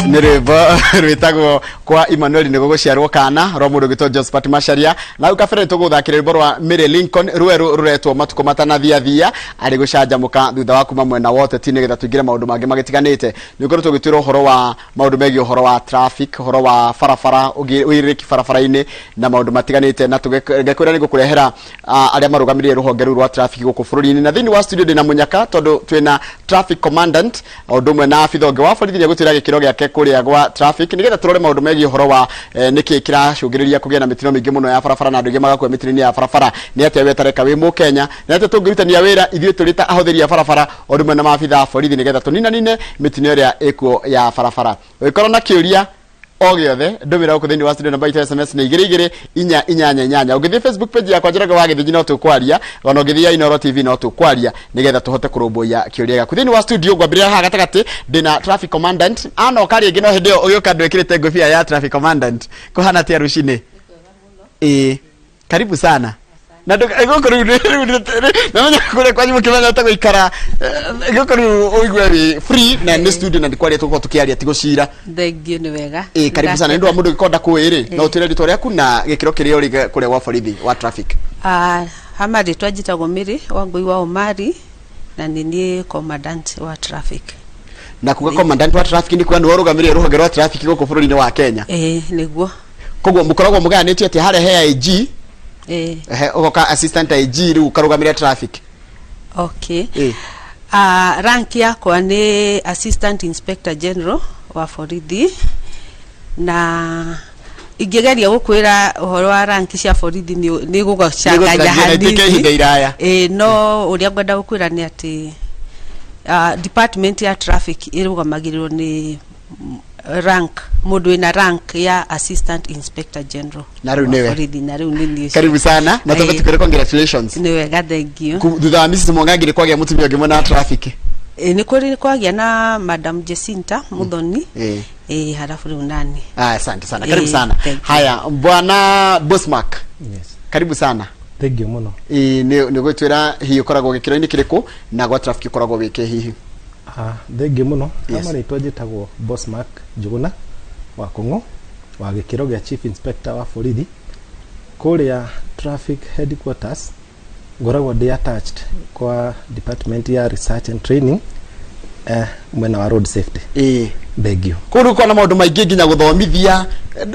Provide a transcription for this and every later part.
Nĩ rwĩmbo rwĩtagwo "Kwa Emmanuel nĩ gũgũciarwo kana" rwa mũndũ ũgĩtwo Josephat Macharia. Na hau kabere tũgũthakĩra rwĩmbo rwa Mary Lincoln, rwerũ rũretwo "Matukũ Matanathiathia", arĩ gũcanjamũka thutha wa kuma mwena wa ũteti, nĩgetha tũingĩre maũndũ mangĩ magĩtiganĩte. Nĩ ũkoretwo ũgĩtwĩra ũhoro wa maũndũ megiĩ ũhoro wa traffic, ũhoro wa barabara, ũigĩrĩrĩki barabara-inĩ na maũndũ matiganĩte, na tũgekwĩra nĩ gũkũrehera arĩa marũgamĩrĩire rũhonge rũu rwa traffic gũkũ bũrũri-inĩ. Na thĩinĩ wa studio ndĩna mũnyaka, tondũ twĩna traffic commandant o ũndũ ũmwe na abitha ũngĩ wa borithi nĩegũtwĩra gĩkĩro gĩake kũrĩa gwa traffic, nĩgetha tũrore maũndũ megiĩ ũhoro wa nĩkĩ kĩracũngĩrĩria kũgĩa na mĩtino mĩingĩ mũno ya barabara na andũ aingĩ magakua mĩtino-inĩ ya barabara. Nĩ atĩa we tareka wĩ Mũkenya, nĩ atĩa tũngĩrutania wĩra ithuĩ tũrĩ ta ahũthĩri a barabara o ũndũ ũmwe na maabitha a borithi, nĩgetha tũninanine mĩtino ĩrĩa ĩkuo ya barabara? Ũngĩkorwo na kĩũria o gĩothe, ndũmĩra gũkũ thĩinĩ wa studio. Namba itũ SMS nĩ 22488. Ũngĩthiĩ Facebook page yakwa, Njoroge wa Gĩthĩnji, no tũkwaria. Ona ũngĩthiĩ ya Inooro TV, no tũkwaria, nĩgetha tũhote kũrũmbũiya kĩũria gĩaku. Thĩinĩ wa studio ngwambĩrĩra haha gatagatĩ, ndĩna traffic commandant anoka rĩngĩ, no hĩndĩ ĩyo ũgĩũka ndwĩkĩrĩte ngũbia ya traffic commandant. Kũhana atĩa rũcinĩ? Ĩĩ, karibu sana. Na gũkũ rĩu namenya kũrĩa kwanyu mũkĩmenyete gũikara gũkũ, rĩu ũigue wĩ free na nĩ studio na nĩ kwaria tũgũkorwo tũkĩaria, ti gũcira. Thengiũ, nĩ wega. Ĩ, karibu sana. Nĩ ũndũ wa mũndũ ũngĩkorwo ndakũĩ rĩ, no ũtwĩre rĩtwa rĩaku na gĩkĩro kĩrĩa ũrĩ kũrĩa gwa borithi wa traffic. Ah, hama rĩtwa njĩtagwo Mary Wangũi wa Omari na nĩ niĩ commandant wa traffic. Na kuga commandant wa traffic nĩ kuga nĩwe ũrũgamĩrĩire rũhonge rwa traffic gũkũ bũrũri-inĩ wa Kenya? Ĩĩ, nĩguo. Koguo mũkoragwo mũgayanĩtio atĩ harĩa he IG, Ĩĩ. Ũgoka assistant IG, rĩu ũkarũgamĩrĩra traffic. Okay. Ĩĩ. Ah, rank yakwa nĩ assistant inspector general wa borithi, na ingĩgeria gũkwĩra ũhoro wa rank cia borithi nĩ gũgacanganya. Nĩ gũthiĩ na ihinda iraya. Ĩĩ, no ũrĩa ngwenda gũkwĩra nĩ atĩ department ya traffic ĩrũgamagĩrĩrwo nĩ rank, mũndũ wĩna rank ya assistant inspector general Na rĩu wa nĩwe. borithi, na rĩu nĩ niĩ ũcio. Karibu sana na twambe Ĩĩ. tukwĩre congratulations. Nĩ wega, thank you. Thutha wa Mrs Mwangangi nĩ kwagĩa mũtumia ũngĩ mwena wa traffic. Ĩĩ, nĩ kũrĩ kwagĩa na Madam Jacinta Muthoni. Ĩĩ. Ĩĩ, halafu rĩu nani. Ah, asante sana, karibu Ĩĩ, sana. Thank you. Haya, bwana Bosmark. Yes. Karibu sana. Thank you mũno. Ĩĩ, nĩ gwĩtwĩra hihi ũkoragwo gĩkĩro-inĩ kĩrĩkũ na gwa traffic ũkoragwo wĩkĩ hihi? Ah, thank you mũno. Yes. Kama rĩtwa njĩtagwo Bosmark Njũgũna wa Kũng'ũ, wa gĩkĩro gĩa chief inspector wa borithi kũrĩa traffic headquarters. Ngoragwo ndĩ attached kwa department ya research and training, mwena wa road safety. Thank you. Kũu rĩu kwana maũndũ maingĩ, nginya gũthomithia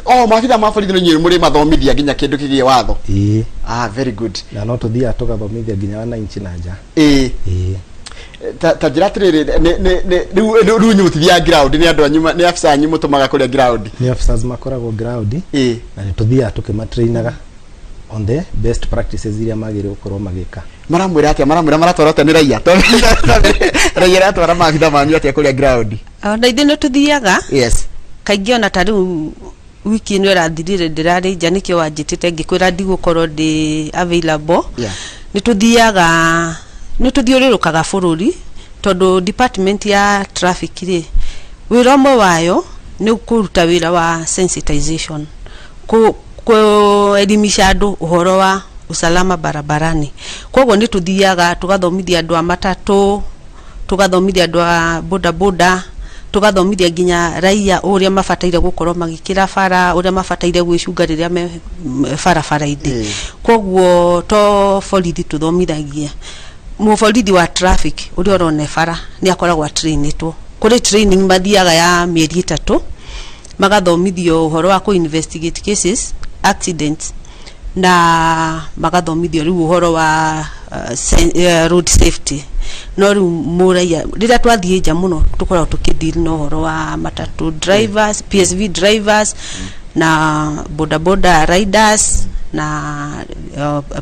o maabitha ma borithi, nĩ inyuĩ mũrĩ mathomithia nginya kĩndũ kĩgiĩ watho? Ĩĩ. Ah, very good. Na no tũthiaga tũgathomithia nginya wananchi na nja. Ĩĩ. Ĩĩ. Ta njĩra atĩrĩrĩ, rĩu inyuĩ mũtithiaga ground, nĩ andũ anyu nĩ afisa anyu mũtũmaga kũrĩa ground? Nĩ officers makoragwo ground na nĩ tũthiaga tũkĩmatrainaga on the best practices iria magĩrĩirwo gũkorwo magĩka. Maramwĩra atĩa? Maramwĩra maratwara atĩa nĩ raia? Raia ĩratwara maabitha manyu atĩa kũrĩa ground? Ona ithuĩ nĩ tũthiaga kaingĩ. Ona ta rĩu wiki ĩno ĩrathirire ndĩrarĩ nja, nĩkĩo wanjĩtĩte ngĩkwĩra ndigũkorwo ndĩ available. Nĩ tũthiaga, nĩ tũthiũrũrũkaga bũrũri, tondũ department ya traffic rĩ, wĩra ũmwe wayo nĩ kũruta wĩra wa sensitization, kuelimisha andũ ũhoro wa usalama barabarani. Koguo nĩ tũthiaga tũgathomithia andũ a matatũ, tũgathomithia andũ a boda boda, tũgathomithia nginya raia ũrĩa mabataire gũkorwo magĩkĩra bara, ũrĩa mabataire gwĩcunga rĩrĩa me barabara-inĩ. Koguo to borithi tũthomithagia. Mũborithi wa traffic ũrĩa ũrona bara nĩ akoragwo atrainĩtwo. Kũrĩ training mathiaga ya mĩeri 3, magathomithio ũhoro wa kũ investigate cases, accidents, na magathomithio rĩu ũhoro wa road safety. No rĩu mũraia, rĩrĩa twathiĩ nja mũno, tũkoragwo tũkĩdeal na ũhoro wa matatũ drivers, PSV drivers, na boda boda riders, na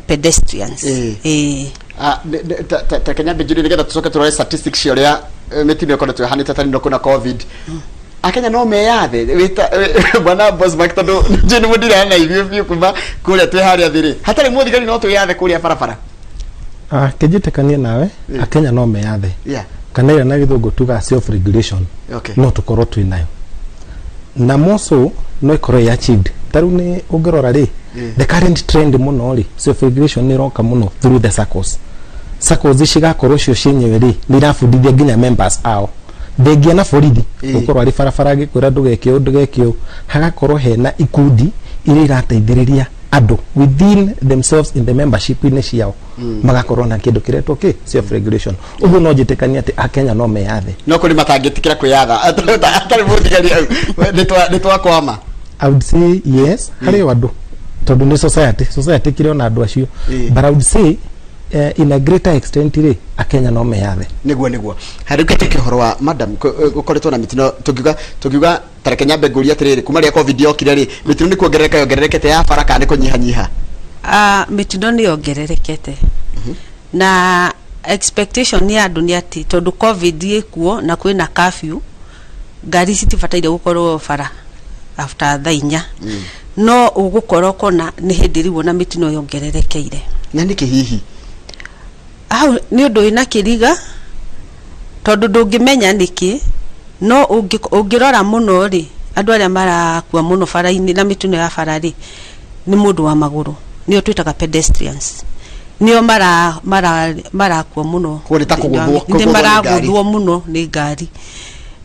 pedestrians. Ĩĩ. Ah, ta Kenya mbĩnjũrie nĩgetha tũcoke tũrore statistics cia ũrĩa mĩtino ĩkoretwo ĩhanĩte ta rĩno kwĩna COVID. Akenya no meyathe wĩta bwana Bosmark, tondũ njũĩ nĩ mũndiraga na ithuĩ biũ kuma kũrĩa twĩ harĩa thĩ rĩ, hatarĩ mũthigari no twĩyathe kũrĩa barabara? Ah, kĩnjĩtĩkanie nawe, Akenya no meyathe, kana ĩrĩa na Gĩthũngũ tugaga self regulation. No tũkorwo twĩ nayo na more so no ĩkorwo ĩ achieved. Ta rĩu nĩ ũngĩrora rĩ, the current trend mũno rĩ, self regulation nĩ ĩroka mũno through the SACCOs. SACCOs cigakorwo cio cienyewe rĩ, nĩ irabundithia nginya members ao. Thengia na borithi Ĩĩ. gũkorwo arĩ barabara agĩkwĩra ndũgeke ũũ, ndũgeke ũũ, hagakorwo hena ikundi iria irateithĩrĩria andũ within themselves in the membership-inĩ ciao, magakorwo na kĩndũ kĩretwo kĩ self regulation. Ũguo no njĩtĩkanie atĩ Akenya no meyathe. No kũrĩ matangĩtĩkĩra kwĩyatha atarĩ mũthigari hau, nĩ twakwama. I would say yes, harĩ o andũ, tondũ nĩ society kĩrĩ ona andũ acio, but I would say in a greater extent rĩ, Akenya no meyathe. Niguo harĩ kĩtũke ũhoro wa madam gũkoretwo na mĩtino, tũngiuga tareke nyambe ngũrie atĩrĩrĩ, kuma rĩrĩa COVID yokire rĩ, mĩtino nĩ kuongerereka yongererekete ya bara kana nĩ kũnyihanyiha? Ah, mĩtino nĩ yongererekete na expectation ya andũ nĩ atĩ tondũ COVID ĩkuo na kwĩna curfew, ngari citibataire gũkorwo bara after thaa 4, no ũgũkora ũkona nĩ hĩndĩ rĩu ona mĩtino yongererekeire. Na nĩkĩ hihi? Hau nĩ ũndũ wĩna kĩriga, tondũ ndũngĩmenya nĩkĩ, no ũngĩrora mũno rĩ, andũ arĩa marakua mũno bara-inĩ na mĩtino ya bara rĩ, nĩ mũndũ wa magũrũ, nĩo twĩtaga pedestrians, nĩo marakua mũno. Koguo nĩ ta kũgũthwo- Nĩ kũgũthwo nĩ ngari. Maragũthwo mũno nĩ ngari,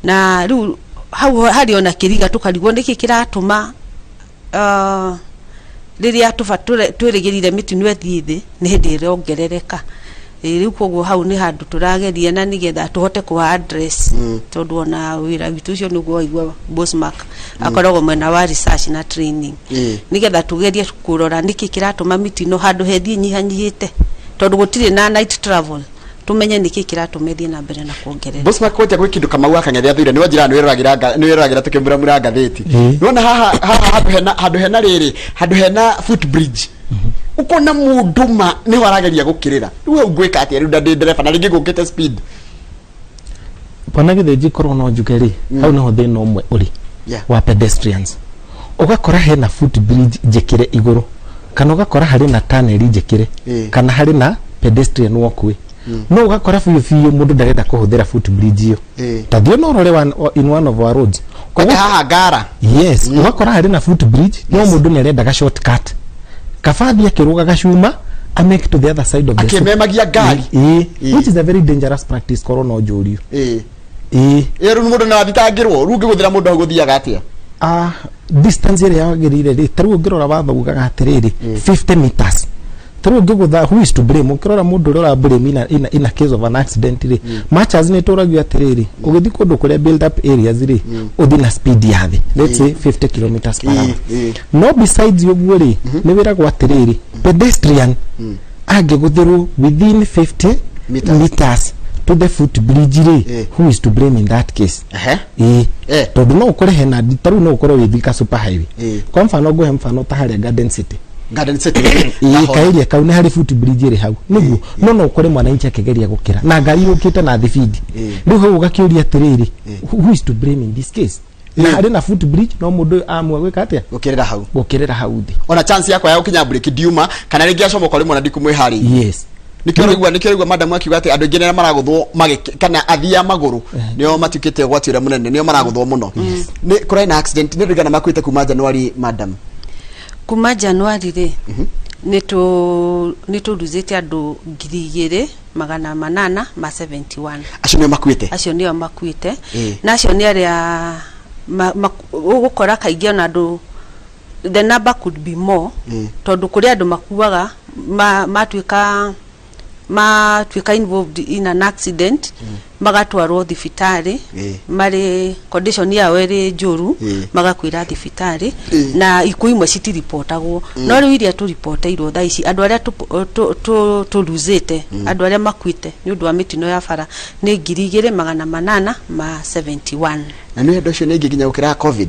na rĩu hau harĩ ona kĩriga, tũkarigwo nĩkĩ kĩratũma rĩrĩa twĩrĩgĩrĩire mĩtino ĩthiĩ thĩ, nĩ hĩndĩ ĩrongerereka. Ĩ, rĩu koguo hau nĩ handũ tũrageria na nĩgetha tũhote kũha address, tondũ ona wĩra witũ ũcio nĩguo waigua Bosmark akoragwo mwena wa research na training, nĩgetha tũgerie kũrora nĩkĩ kĩratũma mĩtino handũ hethiĩ nyihanyihĩte, tondũ gũtirĩ na night travel, tũmenye nĩkĩ kĩratũma ĩthiĩ na mbere na kuongerera. Bosmark, kwanja gwĩ kĩndũ Kamau akang'ethe athuire nĩ wanjĩra nĩ wĩroragĩra tũkĩmuramura ngathĩti. Nĩwona haha handũ hena rĩrĩ, handũ hena footbridge, ũkona mũndũ ma nĩho arageria gũkĩrĩra. Rĩu hau ngwĩka atĩa rĩu, ndĩ ndereba na rĩngĩ ngũkĩte speed? Bwana Gĩthĩnji, korwo no njuge rĩ, hau nĩho thĩna ũmwe ũrĩ wa pedestrians. Ũgakora hena footbridge njĩkĩre igũrũ, kana ũgakora harĩ na tunnel njĩkĩre, kana harĩ na pedestrian walkway, no ũgakora biũ biũ mũndũ ndarenda kũhũthĩra footbridge ĩyo. Ta thiĩ no ũrore in one of our roads. Kwanja haha ngara. Yes, ũgakora harĩ na footbridge, no mũndũ nĩ arenda ga shortcut, kaba athiĩ akĩrũga gacuma a make to the other side of the Akĩmemagia ngari. Ĩĩ, which is a very dangerous practice, korwo no njũrio. Ĩĩ. Ĩ, rĩu mũndũ no athitangĩrwo? Rĩu ũngĩgũthĩra mũndũ hau gũthiaga atĩa? Ah, distance ĩrĩa yagĩrĩire rĩ, ta rĩu ũngĩrora watho ugaga atĩrĩrĩ, 50 meters. Ta rĩu ũngĩgũtha, who is to blame? Ũkĩrora mũndũ ũrĩa ũra blame in a case of an accident rĩ, much as nĩ tũragio atĩrĩrĩ, ũgĩthiĩ kũndũ kũrĩa build up areas rĩ, ũthiĩ na speed ya thĩ, let's say 50 kilometers per hour. No besides ũguo rĩ, nĩ wĩragwo atĩrĩrĩ, pedestrian angĩgũthĩrwo within 50 meters. Meters to the footbridge rĩ, who is to blame in that case? Ĩĩ. Tondũ no ũkore hena, ta rĩu no ũkorwo wĩ Thika super highway. Kwa mfano, ngũhe mfano ta harĩa Garden City. Garden City. Ĩĩ, kaĩria kau nĩ harĩ footbridge ĩrĩ hau nĩguo, no ũkore mwananchi akĩgeria gũkĩra na ngari yũkĩte na thibindi. Rĩu hau ũgakĩũria atĩrĩrĩ, who is to blame in this case, na harĩ na footbridge, no mũndũ ũyũ amua gwĩka atĩa? Gũkĩrĩra hau. Gũkĩrĩra hau thĩ. Ona chance yakwa ya gũkinya breki ndiuma, kana rĩngĩ acomoka rĩmwe na ndikumwĩharĩirie. Nĩkĩo ũraigua madamu akiuga atĩ andũ aingĩ nĩ arĩa maragũthwo kana athii a magũrũ nĩo matuĩkĩte ũgwati ũrĩa mũnene, nĩo maragũthwo mũno. Nĩ kũrarĩ na accident, nĩ ndũigana makuĩte kuma Januari, madam? Kuma Januari rĩ, nĩ tũruzĩte andũ 2871. Acio nĩo makuĩte? Acio nĩo makuĩte. Na acio nĩ arĩa ũgũkora kaingĩ ona andũ, the number could be more, tondũ kũrĩ andũ makuaga matuĩka involved in an accident, magatwarwo thibitarĩ marĩ condition yao ĩrĩ njũru, magakuĩra thibitarĩ, na ikuũ imwe citiribotagwo. No rĩu iria tũriboteirwo thaa ici, andũ arĩa tũruzĩte, andũ arĩa makuĩte nĩ ũndũ wa mĩtino ya bara nĩ 2871. Na nĩ andũ acio nĩ aingĩ nginya gũkĩra COVID,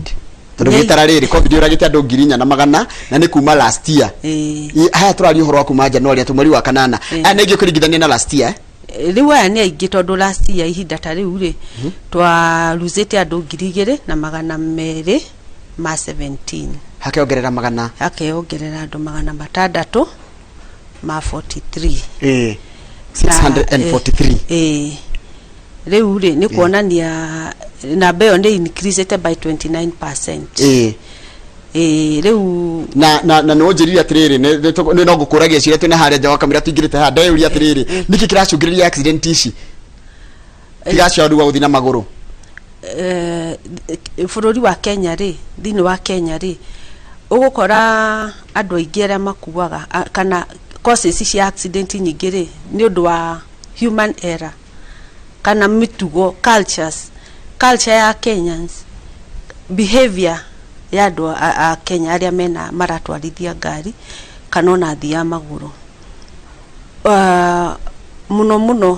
tondũ Nĩ- gĩtara rĩrĩ, COVID yũragĩte andũ 4100 na nĩ kuma last year. Haya tũraria ũhoro wa kuma Januari, atĩ mweri wa kanana. Aya nĩ aingĩ kũringithania na last year, eh? Rĩu aya nĩ aingĩ, tondũ last year ihinda ta rĩu rĩ, twaruzĩte andũ 2217. Hakĩongerera magana Akeyongerera andũ 643. 643. Ĩĩ, rĩu rĩ, nĩ kuonania namba ĩyo nĩ increased by 29%. Ĩĩ, rĩu Na nĩ ũnjĩrire atĩrĩrĩ, nĩ no ngũkũragia ciũria twĩna harĩa nja wa kamĩra tũingĩrĩte haha, ndeyũria atĩrĩrĩ, nĩkĩ kĩracũngĩrĩria accident ici tiga acio andũ gũthiĩ na magũrũ? Bũrũri wa Kenya rĩ, thĩinĩ wa Kenya rĩ, ũgũkora andũ aingĩ arĩa makuaga kana causes cia accident nyingĩ rĩ, nĩ ũndũ wa human error kana mĩtugo, cultures, culture ya Kenyans, behavior ya andũ a Kenya arĩa mena maratwarithia ngari kana ona athii a magũrũ. Mũno mũno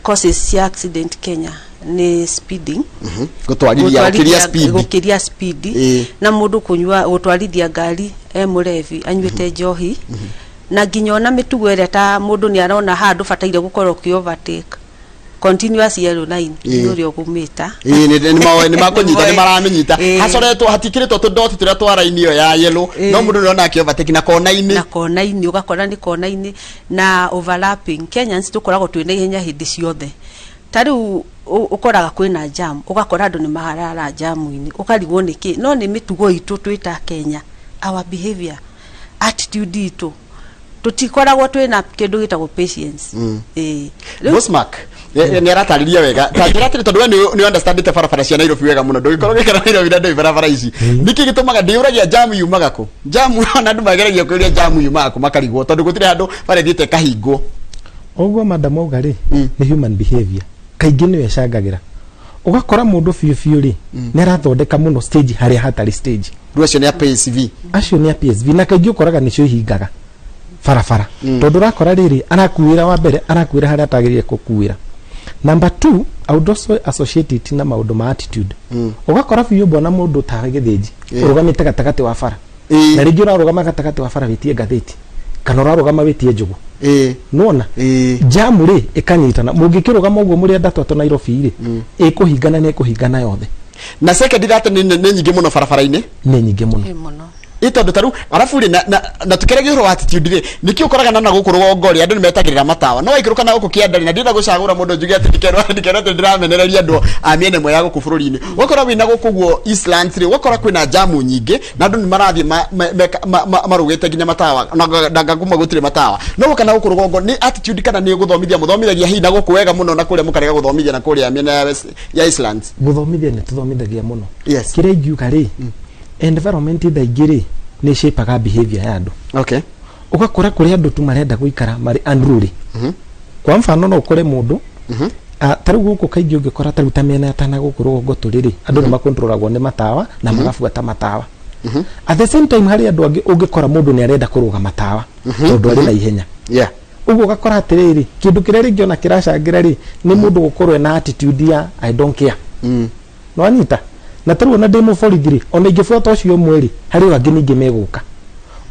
causes cia accident Kenya nĩ speeding. Gũtwarithia gũkĩria speed. Gũkĩria speed. Na mũndũ kũnyua, gũtwarithia ngari e mũrebi, anyuĩte njohi, na nginya ona mĩtugo ĩrĩa ta mũndũ nĩ arona haha ndũbataire gũkorwo ũkĩ overtake, continuous yellow line. Nĩ ũrĩa ũgũmĩta. Ĩĩ, nĩ makũnyita, nĩ maramĩnyita. Hacoretwo, hatikĩrĩtwo tũdoti tũrĩa twa raini ĩyo ya yellow, no mũndũ nĩona akĩ overtake na kona-inĩ. Na kona-inĩ, ũgakora nĩ kona-inĩ na overlapping. Kenyans tũkoragwo twĩ na ihenya hĩndĩ ciothe. Ta rĩu ũkoraga kwĩna jam, ũgakora andũ nĩ maharara jamu-inĩ, ũkarigwo nĩkĩ, no nĩ mĩtugo itũ twĩ ta Kenya, our behavior, attitude itũ, tũtikoragwo twĩna kĩndũ gĩtagwo patience. Ĩĩ. Bosmark nĩ aratarĩria wega. Ta njĩra atĩrĩ, tondũ we nĩ understandĩte barabara cia Nairobi wega mũno, ndũgĩkorwo gĩkara Nairobi na ndũĩ barabara ici, nĩkĩ gĩtũmaga ndĩũragia jamu yumaga kũ? Jamu, ona andũ mageragia kũria jamu yumaga kũ, makarigwo tondũ gũtirĩ handũ bara ĩthiĩte ĩkahingwo. Ũguo madam auga rĩ, nĩ human behavior kaingĩ nĩyo ĩcangagĩra. Ũgakora mũndũ biũ biũ rĩ, nĩ arathondeka mũno stage harĩa hatarĩ stage. Rĩu acio nĩ a PSV. Acio nĩ a PSV, na kaingĩ ũkoraga nĩcio ihingaga barabara, tondũ ũrakora rĩrĩ arakuĩra wa mbere, arakuĩra harĩa atagĩrĩire gũkuĩra. Number two, I would also associate it na maũndũ ma attitude. Ũgakora biũ mbona mũndũ tawe gĩthĩnji ũrũgamĩte gatagatĩ wa bara, na rĩngĩ ũrarũgama gatagatĩ wa bara wĩtie ngathĩti kana ũrarũgama wĩtie njũgũ, nĩwona jamu rĩ ĩkanyitana. Mũngĩkĩrũgama ũguo mũrĩ andũ atatũ Nairobi rĩ, ĩkũhingana, nĩ ĩkũhingana yothe. Na second that nĩ nyingĩ mũno barabara-inĩ. Nĩ nyingĩ mũno. Ĩ, mũno. Ĩ, tondũ ta rĩu arabu rĩ, na tukĩragia ũhoro wa attitude rĩ, nĩkĩ ũkoraga na gũkũ rũgongo rĩ, andũ nĩ metagĩrĩra matawa, no waikũrũka na gũkũ kĩanda rĩ, na ndĩrenda gũcagũra mũndũ njuge atĩ ndikerwo atĩ ndĩramenereria andũ a mĩena ĩmwe ya gũkũ bũrũri-inĩ. Ũgakora wĩna gũkũ guo Eastlands rĩ, ũgakora kwĩna jamu nyingĩ na andũ nĩ marathiĩ marũgĩte nginya matawa na ngakuma gũtirĩ matawa, no gũka na gũkũ rũgongo nĩ attitude kana nĩ gũthomithia mũthomithagia hihi na gũkũ wega mũno na kũrĩa mũkarega gũthomithia na kũrĩa mĩena ya Eastlands? Gũthomithia nĩ tũthomithagia mũno. Kĩrĩa ingiuga rĩ, environment thaa ingĩ rĩ, nĩ shapeaga behavior ya andũ. Ũgakora kũrĩ andũ tu marenda gũikara marĩ unruly. Kwa mfano, no ũkore mũndũ, ta rĩu gũkũ kaingĩ ũngĩkora ta rĩu ta mĩena ya tana gũkũ rũgongo tũrĩ rĩ, andũ nĩ makontrolagwo nĩ matawa na magabuata matawa. At the same time, harĩ andũ angĩ ũngĩkora mũndũ nĩ arenda kũrũga matawa tondũ arĩ na ihenya. Ũguo ũgakora atĩrĩrĩ, kĩndũ kĩrĩa rĩngĩ ona kĩracangĩra rĩ, nĩ mũndũ gũkorwo ena attitude ya "I don't care". Nĩwanyita? Na tarĩu ona ndĩ mũborithi rĩ, ona ingĩbuata ũcio ũmwe rĩ, harĩ o angĩ ningĩ megũka.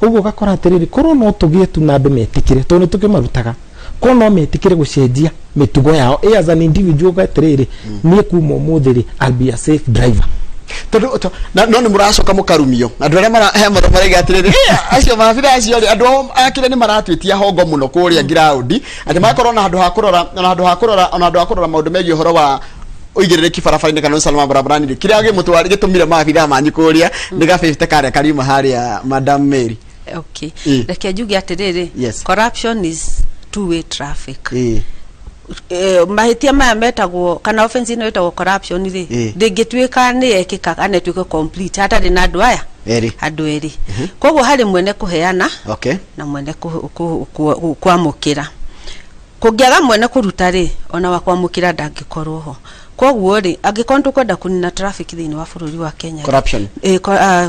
Ũguo ũgakora atĩrĩrĩ, korwo no tũgĩe tu na andũ metĩkĩre, tondũ nĩ tũkĩmarutaga, korwo no metĩkĩre gũcenjia mĩtugo yao as an individual, uga atĩrĩrĩ, niĩ kuma ũmũthĩ rĩ, I'll be a safe driver. Tondũ no nĩ mũracoka mũkarumio andũ arĩa he maraiga atĩrĩrĩ, "Eh, acio maabitha acio rĩ, andũ ao akĩrĩa nĩ maratwĩtia hongo mũno kũrĩa ngiraũndi, atĩ magakorwo na handũ ha kũrora na handũ ha kũrora ona handũ ha kũrora maũndũ megiĩ ũhoro wa ũigĩrĩrĩki barabara-inĩ kana usalama barabarani rĩ, kĩrĩa gĩmũtwari gĩtũmire maabitha manyu kũrĩa nĩ ga 50 karĩa kariuma harĩa." Madam Mary. Okay. Reke njuge atĩrĩrĩ, corruption is two way traffic. Mahĩtia maya metagwo kana offense ĩno ĩtagwo corruption rĩ, ndĩngĩtuĩka nĩ yekĩka kana ĩtuĩke complete hatarĩ na andũ aya erĩ. Andũ erĩ. Koguo harĩ mwene kũheana na mwene kwamũkĩra. Kũngĩaga mwene kũruta rĩ, ona wa kwamũkĩra ndangĩkorwo ho. Koguo rĩ, angĩkorwo nĩ tũkwenda kũnina traffic thĩinĩ wa bũrũri wa Kenya rĩ, Corruption.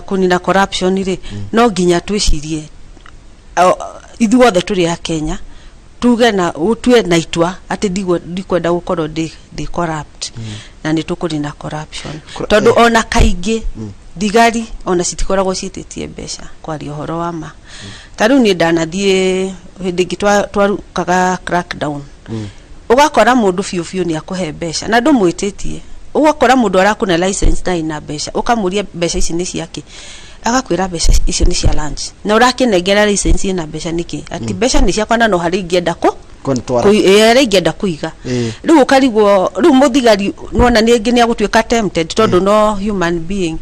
Kũnina corruption rĩ, no nginya twĩcirie ithuothe tũrĩ a Kenya, tuge na ũtue na itua atĩ ndikwenda gũkorwo ndĩ corrupt, na nĩ tũkũnina corruption, tondũ ona kaingĩ thigari ona citikoragwo ciĩtĩtie mbeca. Kwaria ũhoro wa ma, ta rĩu niĩ ndanathiĩ hĩndĩ ĩngĩ twarukaga crackdown, ũgakora mũndũ biũ biũ nĩ akũhe mbeca na ndũmwĩtĩtie. Ũgakora mũndũ arakũne license na ina mbeca, ũkamũria mbeca ici nĩ ciake, agakwĩra mbeca icio nĩ cia lunch, na ũrakĩnengera license ĩna mbeca nĩkĩ? Ati mbeca nĩ ciakwa na no harĩa ingĩenda kũ Kũntwara. Harĩa ingĩenda kũiga. Rĩu ũkarigwo, rĩu mũthigari nona nĩngĩ nĩ agũtuĩka tempted, tondũ no human being.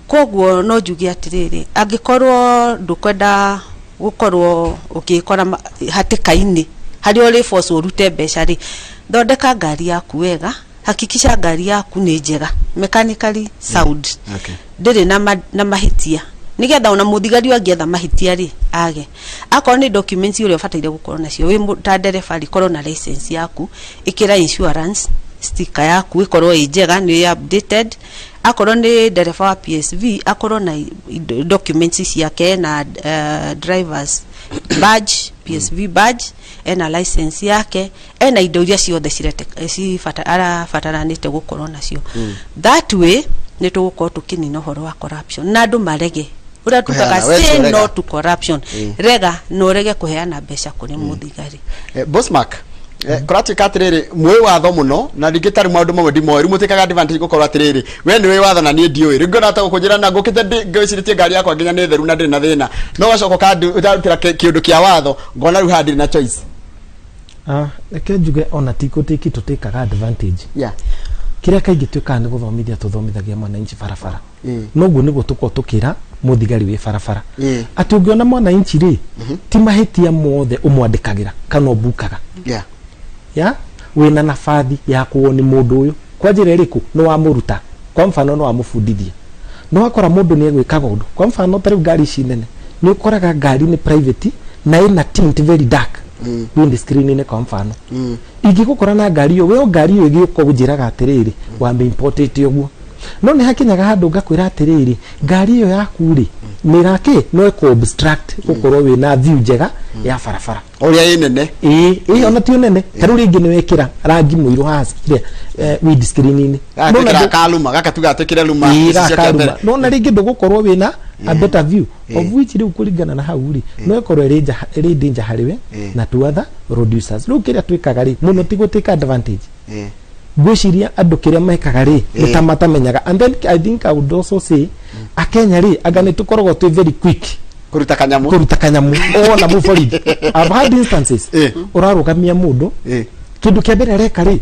Koguo no njuge atĩrĩrĩ, angĩkorwo ndũkwenda gũkorwo ũgĩkora hatĩka-inĩ harĩa ũrĩ force ũrute mbeca rĩ, thondeka ngari yaku wega. Hakikisha ngari yaku nĩ njega, mechanically sound, ndĩrĩ na mahĩtia, nĩgetha ona mũthigari ũyũ angĩetha mahĩtia rĩ, age. Akorwo nĩ documents ũrĩa ũbataire gũkorwo nacio wĩ ta ndereba rĩ, korwo na license yaku, ĩkĩra insurance sticker yaku ĩkorwo ĩ njega, nĩ updated. Akorwo nĩ ndereba wa PSV, akorwo na documents ciake na drivers badge, PSV badge, ena license yake, ena indo iria ciothe arabataranĩte gũkorwo nacio. That way nĩ tũgũkorwo tũkĩnina ũhoro wa corruption na andũ marege ũrĩa tugaga Kũheana, we say rega. no to corruption. Rega na ũrege kũheana mbeca kũrĩ mũthigari. Boss Mark, kũratuĩka atĩrĩrĩ, mwĩ watho mũno na rĩngĩ tarĩ maũndũ mamwe ndimoĩ. Rĩu mũtĩkaga advantage gũkorwo atĩrĩrĩ, we nĩ wĩ watho na niĩ ndiũĩ. Rĩu ngona ta gũkũnjĩra na ngũkĩte ngwĩcirĩtie ngari yakwa nginya nĩ theru na ndĩrĩ na thĩna, no ũgacoka ũkarutĩra kĩũndũ kĩa watho, ngona rĩu haha ndirĩ na choice. Ah, reke njuge ona ti gũtĩki tũtĩkaga advantage. Kĩrĩa kaingĩ twĩkaga nĩ gũthomithia, tũthomithagia mwananchi barabara. Noguo nĩguo tũkorwo tũkĩra mũthigari wĩ barabara atĩ ũngĩona mwananchi rĩ, ti mahĩtia mothe ũmwandĩkagĩra kana ũmbukaga. Ya wĩna nabathi ya kuwoni mũndũ ũyũ kwa njĩra ĩrĩkũ, nĩ wamũruta, kwa mfano nĩ wamũbundithia, nĩ wakora mũndũ nĩ egwĩkaga ũndũ. Kwa mfano ta rĩu ngari ici nene, nĩ ũkoraga ngari nĩ private na ĩna tint very dark windscreen-inĩ. Kwa mfano ingĩgũkora na ngari ĩyo, we ngari ĩyo ĩgĩũka ũnjĩraga atĩrĩrĩ, wambe importĩte ũguo, no nĩ hakinyaga handũ ngakwĩra atĩrĩrĩ, ngari ĩyo yaku rĩ, nĩ ĩrakĩ no ĩkũ obstruct gũkorwo wĩna view njega ya barabara. Ũrĩa ĩ nene. Ĩĩ, ona ti nene, ta rĩu rĩngĩ nĩ wekĩra rangi mũirũ haha kĩrĩa windscreen-inĩ. Gagatuĩkĩra kaluma gaka, tuga atwĩkĩre luma Ĩĩ, gĩcicio kĩa gakaruma mbere. no na rĩngĩ ndũgũkorwo wĩna a better view, of which rĩu kũringana na hau rĩ, no ĩkorwo ĩrĩ ĩrĩ danger harĩ we na to other road users. Rĩu kĩrĩa twĩkaga rĩ, mũno ti gũtĩka advantage. Ngwĩciria andũ kĩrĩa mekaga rĩ, nĩ ta matamenyaga. And then I think I would also say akenya rĩ, anga nĩ tũkoragwo twĩ very quick kũruta kanyamu. Kũruta kanyamu ona mũborithi. I've had instances ũrarũgamia mũndũ, kĩndũ kĩa mbere areka rĩ,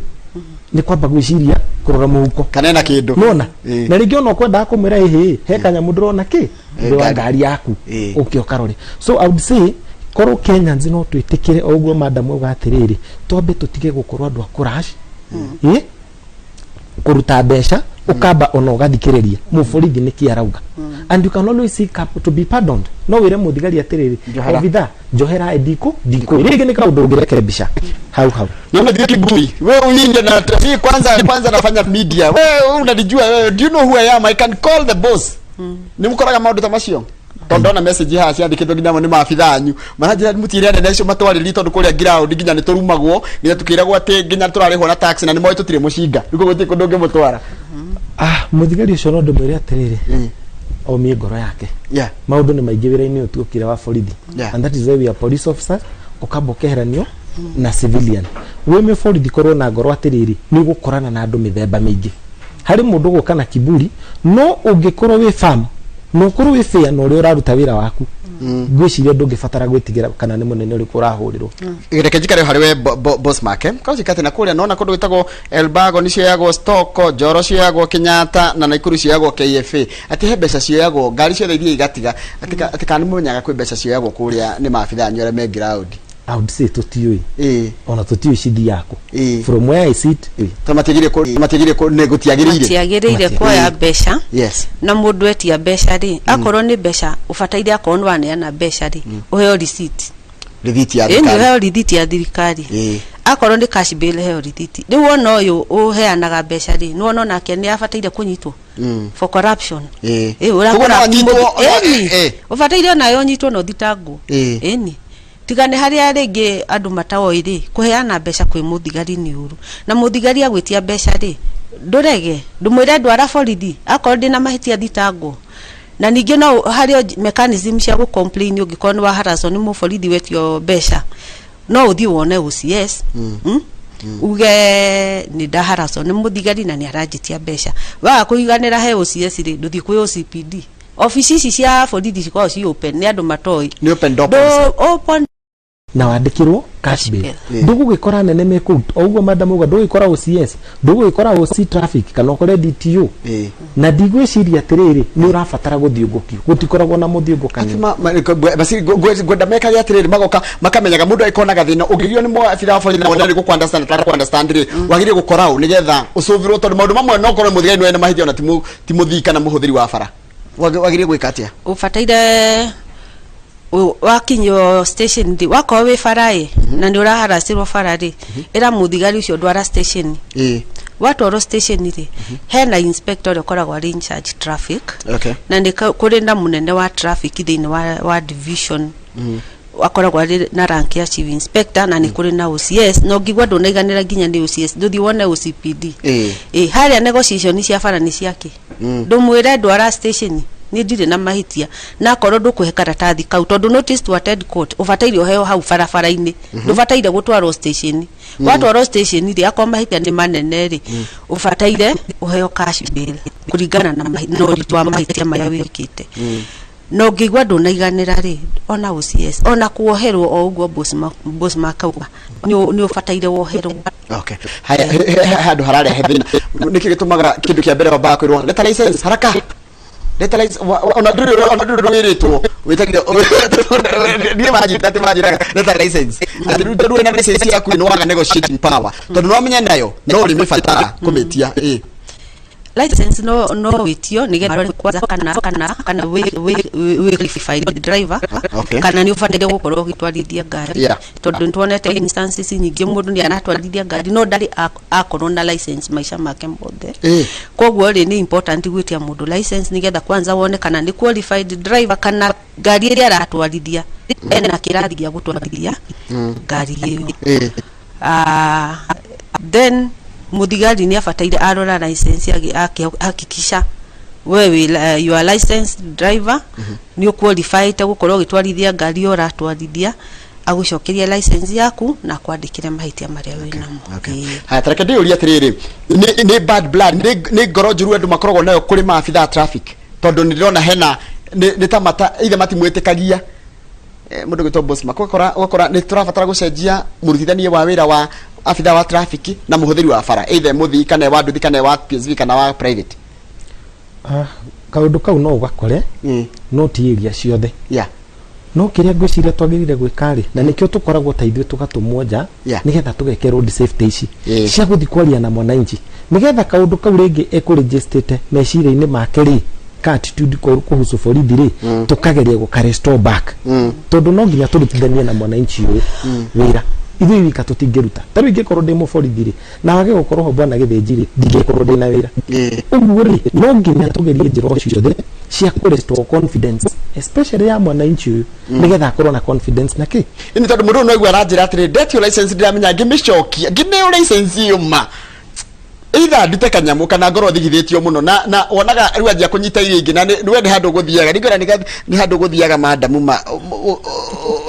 nĩ kwamba gwĩciria kũrora mũhuko kana ena kĩndũ. Nona na rĩngĩ ona ũkwendaga kũmwĩra, ĩhĩ, he kanyamũ ndĩrona kĩ thĩ wa ngari. Ngari yaku ũke ũkarore. So I would say korwo Kenyans no twĩtĩkĩre o ũguo madam auga atĩrĩrĩ, twambe tũtige gũkorwo andũ a kũrash kũruta mbeca, ũkamba ona ũgathikĩrĩria mũborithi nĩkĩ arauga. And you can always seek up to be pardoned. No wĩre mũthigari atĩrĩrĩ, Njohera. Obitha, njohera, ndikũ rĩngĩ nĩ kaũndũ ũngĩrekebisha hau hau. Naona ndio kiburi. Wewe uinde na mimi kwanza kwanza nafanya media. Wewe unanijua wewe. Do you know who I am? I can call the boss. Nĩ mũkoraga maũndũ ta macio? Tondũ ndona message haha ciandĩkĩtwo nginya amwe nĩ maabitha anyu maranjĩra mũtire anene acio matwarĩrie, tondũ kũrĩa ground nginya nĩ tũrumagwo, nginya tũkĩragwo atĩ nginya tũrarĩhwo na tax na nĩ moĩ tũtirĩ mũcinga, rĩu koguo gũtirĩ kũndũ ũngĩmũtwara. Ah, mũthigari ũcio no ndĩmwĩre atĩrĩrĩ, omie ngoro yake. Maũndũ nĩ maingĩ wĩra-inĩ ũyũ tuokire wa borithi. And that is why we are police officers. Ũkamba ũkeheranio na civilian wĩ mũborithi, korwo na ngoro atĩrĩrĩ, nĩ ũgũkorana na andũ mĩthemba mĩingĩ. Harĩ mũndũ ũgũka na kiburi, no ũngĩkorwo wĩ firm na ũkorwo wĩ fair na ũrĩa ũraruta wĩra waku, ngwĩciria ndũngĩbatara gwĩtigĩra kana nĩ mũnene ũrĩkũ ũrahũrĩrwo. Reke njikare harĩ we boss make kauci kati na kũrĩa nona kũndũ gwĩtagwo Elbago nĩ cioyagwo stock, Njoro cioyagwo Kenyatta na Nakuru cioyagwo KFA, atĩ he mbeca cioyagwo ngari ciothe iria igatiga, atĩ kana nĩ mũmenyaga kwĩ mbeca cioyagwo kũrĩa nĩ maabitha anyu arĩa me ground? I would say tũtiũĩ. Ona tũtiũĩ cithiaga kũ. From where I sit. To matiagĩrĩire nĩ gũtiagĩrĩire. Matiagĩrĩire kuoya mbeca. Na mũndũ etia mbeca rĩ, akorwo nĩ mbeca ũbataire, akorwo nĩ waneana mbeca rĩ, ũheo receipt. Rĩthiti ya Ĩni. thirikari. Ũheo rithiti ya thirikari. Akorwo nĩ cash bail, heo rithiti. Rĩu wona ũyũ ũheanaga mbeca rĩ, nĩ wona onake nĩ abataire kũnyitwo for corruption. Ĩ, Koguo no ũrakora anyitwo Ĩni. Ũbataire onawe ũnyitwo na ũthitangwo. Ĩni, tiga nĩ harĩa rĩngĩ andũ mataoĩ rĩ, kũheana mbeca kwĩ mũthigari nĩ ũru, na mũthigari agwĩtia mbeca rĩ, ndũrege, ndũmwĩre ndwara borithi, akorwo ndĩna mahĩtia thitangwo. Na ningĩ no harĩ o mechanism cia gũ complain. Ũngĩkorwo nĩ wa harasswo nĩ mũborithi wetio mbeca, no ũthiĩ wone OCS, Uge nĩ ndaharasswo nĩ mũthigari na nĩ aranjĩtia mbeca. Waga kũiganĩra he OCS rĩ, ndũthiĩ kwĩ OCPD. Obici ici cia borithi cikoragwo ci open, nĩ andũ matoĩ. Nĩ open door Ndũ- policy. Open. Na wandĩkĩrwo cash bail. Bail. Ndũgũgĩkora nene me kũu o ũguo madam uga, ndũgũgĩkora OCS, ndũgũgĩkora OC traffic kana ũkore DTO. Na ndigwĩciria atĩrĩrĩ nĩ ũrabatara gũthiũngũkio, gũtikoragwo na mũthiũngũkanio. Basi ngwenda mekage atiriri, magoka makamenyaga mundu angĩkorwo na gathĩna ũngĩgio nĩ mwabitha wa borithi na wona nĩ gũkũ understand kana kũ understand rĩ, wagĩrĩire gũkora ũ nĩgetha ũcũvĩrwo, tondũ maũndũ mamwe no korwo mũthigari nĩ wena mahĩtia ona ti mũthii kana mũhũthĩri wa bara. Wagĩrĩire gwĩka atĩa? Ũbataire wakinyio station rĩ, wakorwo wĩ bara ĩ na nĩ ũraharacĩrwo bara rĩ, ĩra mũthigari ũcio, "Ndwara station." Watwarwo station rĩ, hena inspector ũrĩa ũkoragwo arĩ in charge traffic. Na nĩ kũrĩ na mũnene wa traffic thĩinĩ wa division, akoragwo arĩ na rank ya chief inspector, na nĩ kũrĩ na OCS. Na ũngĩigua ndũnaiganĩra nginya nĩ OCS, ndũthiĩ wone OCPD. Ĩ harĩa negotiation cia bara nĩ ciake. Ndũmwĩre, "Ndwara station, niĩ ndirĩ na mahĩtia." Na akorwo ndũkũhe karatathi kau, tondũ notice to attend court ũbataire ũheo hau barabara-inĩ, ndũbataire gũtwarwo station. Watwarwo station rĩ, akorwo mahĩtia nĩ manene rĩ, ũbataire ũheo cash bail kũringana na ũritũ wa mahĩtia marĩa wĩkĩte. Na ũngĩigua ndũnaiganĩra rĩ, ona OCS, ona kuoherwo o ũguo boss makauga nĩ ũbataire woherwo. Okay, haya, handũ hararehe thĩna, nĩkĩ gĩtũmaga kĩndũ kĩa mbere wambaga kwĩrwo, "Leta license haraka, leta license"? Ona ndũrĩ wĩrĩtwo wĩtagio niĩ manjĩta atĩ manjĩraga, "Leta license," atĩ rĩu tondũ wĩna license yaku nĩ waga negotiating power, tondũ no wamenya nayo no ũrĩmĩbatara kũmĩtia ĩ. License no wĩtio nĩgetha ũrore kwanza kana wĩ qualified driver kana nĩ ũbataire gũkorwo ũgĩtwarithia ngari, tondũ nĩtuonete instances nyingĩ mũndũ nĩ aratwarithia ngari no ndarĩ akorwo na license maica make mothe. Koguo rĩ, nĩ important gwĩtia mũndũ license nĩgetha kwanza wone kana nĩ qualified driver, kana ngari ĩrĩa aratwarithia ena kĩrathi gĩa gũtwarithia ngari ĩyo. Then muthigari nĩ abataire arora license hakikisha we you are licensed driver, nĩ ũqualified gũkorwo ũgĩtwarithia ngari ĩyo ũratwarithia, agũcokerie license yaku na akwandĩkĩre mahĩtia marĩa wĩ namo. Ĩĩ. Haya, tareke ndĩyũrie atĩrĩrĩ, nĩ bad blood, nĩ ngoro njũru andũ makoragwo nayo kũrĩ maabitha a traffic? Tondũ nĩ ndĩrona hena nĩ ta mata ithe matimwĩtĩkagia. Mũndũ gwĩtwo Bosma, ũgakora nĩ tũrabatara gũcenjia mũrutithanie wa wĩra wa abitha wa traffic na mũhũthĩri wa bara, either mũthii kana wa nduthi kana wa PSV kana wa private. Ah, kaũndũ kau no ũgakore, no ti area ciothe. No kĩrĩa ngwĩciria twagĩrĩire gwĩka rĩ, na nĩkĩo tũkoragwo ta ithuĩ tũgatũmwo nja nĩgetha tũgeke road safety ici cia gũthiĩ kwaria na mwananchi, nĩgetha kaũndũ kau rĩngĩ ekũregistĩte meciria-inĩ make rĩ, ka attitude kuhusu borithi rĩ, tũkageria gũka restore back, tondũ no nginya tũrutithanie na mwananchi ũyũ wĩra. Ithuĩ wika tũtingĩruta. Ta rĩu ingĩkorwo ndĩ mũborithi rĩ, na wage gũkorwo ho bwana Gĩthĩnji rĩ, ndingĩkorwo ndĩ na wĩra. Ũguo rĩ, no nginya tũgerie njĩra o ciothe cia kũ restore confidence, especially ya mwananchi ũyũ, nĩgetha akorwo na confidence na kĩ. Nĩ tondũ mũndũ ũyũ no aigua aranjĩra atĩrĩ, "Ndetio license, ndiramenya ngĩmĩcokia ngĩneo license ĩyo ma either ndute kanyamũ kana ngorwo thigithĩtio mũno." Na wonaga rĩu anjia kũnyita iria ingĩ na nĩ we nĩ handũ gũthiaga ningĩona nĩ handũ gũthiaga mandamu ma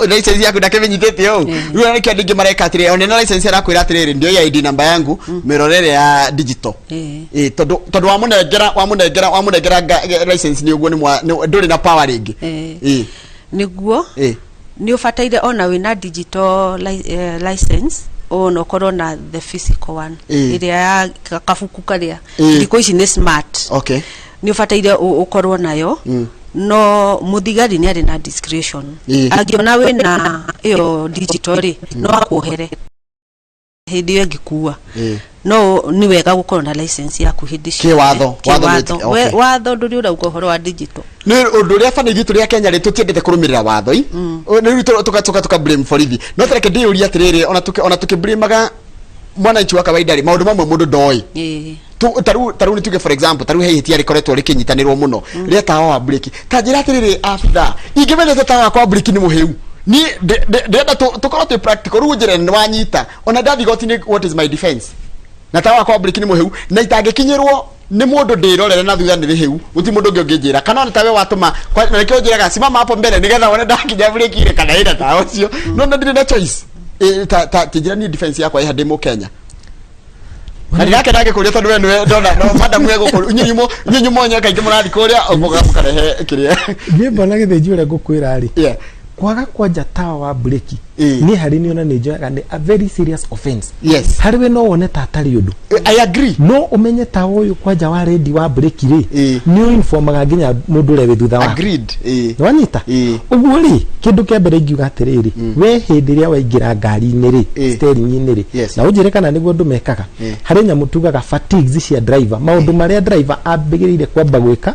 license yaku ndakĩmĩnyitĩte ũũ. Rĩu nĩkĩo andũ aingĩ mareka atĩrĩ, ona ĩno license arakwĩra atĩrĩrĩ, "Ndio ID namba yangu, mĩrorere ya digital." Ĩ tondũ wamũnengera license nĩ ũguo ndũrĩ na power rĩngĩ. Nĩguo nĩ ũbataire ona wĩna digital license, ona ũkorwo na the physical one, ĩrĩa ya kabuku karĩa. Thikũ ici nĩ smart. Nĩ ũbataire ũkorwo nayo, no mũthigari nĩ arĩ na discretion. Angĩona wĩna ĩyo digital rĩ, no akuohere hĩndĩ ĩyo ĩngĩkua. No nĩ wega gũkorwo na license yaku hĩndĩ ciothe. Kĩwatho, watho Kĩwatho. Watho ndũrĩ ũrauga ũhoro wa digital. Nĩ ũndũ ũrĩa bana, ithuĩ tũrĩ a Kenya rĩ, tũtiendete kũrũmĩrĩra watho i rĩu tuka blame borithi. No tareke ndĩyũrie atĩrĩrĩ, ona tũkĩ mwananchi wa kawaida rĩ, maũndũ mamwe mũndũ ndoĩ. Tarĩu nĩ tuge, for example, tarĩu he ihĩtia rĩkoretwo rĩkĩnyitanĩrwo mũno rĩa tawa wa breki. Ta njĩra atĩrĩrĩ, abitha, ingĩmenyete tawa wakwa wa breki nĩ mũhĩu, niĩ ndĩrenda tũkorwo twĩ practical. Rĩu njĩra nĩ wanyita, ona ndathi igoti-inĩ, what is my defense na tawa wakwa wa breki nĩ mũhĩu na itangĩkinyĩrwo nĩ mũndũ ndĩrorere na thutha nĩ rĩhĩu, gũtirĩ mũndũ ũngĩ ũngĩnjĩra kana ona tawe watũma na nĩkĩo njĩraga, "Simama hapo mbere," nĩgetha wone ndakinya breki rĩ kana ĩna tawa ũcio, no na ndirĩ na choice. Ta kĩnjĩra niĩ defense yakwa ĩha ndĩ mũkenya na ndĩrakena ngĩkũria, tondũ we nĩwe ndona no madam egũkũria. Inyuĩ nyumo kaingĩ mũrathiĩ kũrĩa mũkarehe kĩrĩa. Niĩ mbona Gĩthĩnji ũrĩa ngũkwĩra rĩ, Kwaga kwanja tawa wa breki, niĩ harĩ niĩ ona nĩ njoyaga nĩ a very serious offense. Harĩ we no wone ta atarĩ ũndũ. I agree. No ũmenye tawa ũyũ kwanja wa rendi wa breki rĩ, nĩ ũinformaga nginya mũndũ ũrĩa wĩ thutha waku. Agreed. Nĩwanyita? Ũguo rĩ, kĩndũ kĩa mbere ingiuga atĩrĩrĩ, we hĩndĩ ĩrĩa waingĩra ngari-inĩ rĩ, steering-inĩ rĩ, na ũnjĩre kana nĩguo andũ mekaga, harĩ nyamũ tugaga fatigues cia driver, maũndũ marĩa driver ambĩrĩire kwamba gwĩka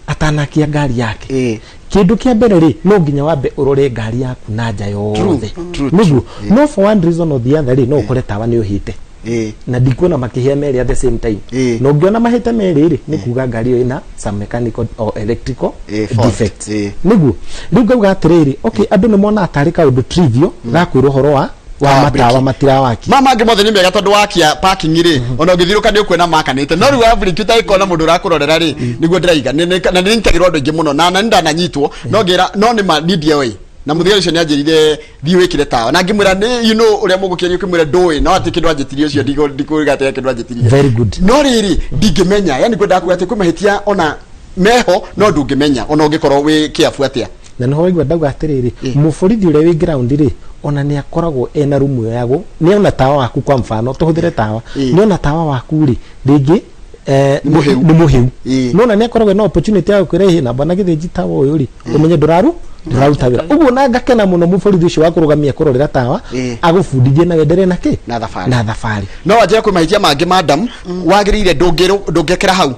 atanakia ngari yake. Kĩndũ kĩa mbere rĩ, no nginya wambe ũrore ngari yaku na nja yothe. Nĩguo no for one reason or the other rĩ, no ũkore tawa nĩ ũhĩte, na ndikuona makĩhĩa merĩ at the same time. Na ũngĩona mahĩte merĩ rĩ, nĩ kuga ngari ĩyo ĩna some mechanical or electrical Fault. defects. Nĩguo rĩu ngauga atĩrĩrĩ, okay, andũ nĩ monaga tarĩ kaũndũ trivial gakwĩrwo ũhoro wa Wa matawa breki. matirawaki. Ma mangĩ mothe nĩ mega tondũ wakia parking rĩ, ona ũngĩthiũrũka nĩ ũkuona makanĩte, no rĩu wa breki ũtagĩkona mũndũ ũrakũrorera rĩ, nĩguo ndĩraiga. Na nĩ nyitagĩrwo andũ aingĩ mũno na nĩ ndananyitwo no ngĩra no nĩ ma niĩ ndioĩ, na mũthigari ũcio nĩ anjĩrire thiĩ wĩkĩre tawa, na ngĩmwĩra nĩ you know ũrĩa mũgũkĩria ũkĩmwĩra ndũĩ no atĩ kĩndũ anjĩtirie ũcio ndikũiga atĩ kĩndũ anjĩtirie. Very good. No rĩrĩ, ndingĩmenya, yani ngwendaga kuga atĩ kwĩ mahĩtia ona meho no ndũngĩmenya ona ũngĩkorwo wĩ kĩabu atĩa. Na nĩho waigua ndauga atĩrĩrĩ, mũborithi ũrĩa wĩ ground rĩ, ona nĩ akoragwo ena rumu ĩyo ya nĩ ona tawa waku, kwa mfano tũhũthĩre tawa, nĩ ona tawa waku rĩ, rĩngĩ Nĩ mũhĩu. Nĩ mũhĩu. Nona nĩ akoragwo na opportunity ya gũkwĩra, ĩhĩ, namba na gĩthĩnji tawa ũyũ rĩ, ũmenye ndũraruta wĩra ũguo. Na ngakena mũno mũborithi ũcio wa kũrũgamia kũrorera tawa, agũbundithie na wenderee na kĩ? Na thabarĩ. Na thabarĩ. No wanjĩra kwĩ mahĩtia mangĩ, madam, wagĩrĩire ndũngĩkĩra hau.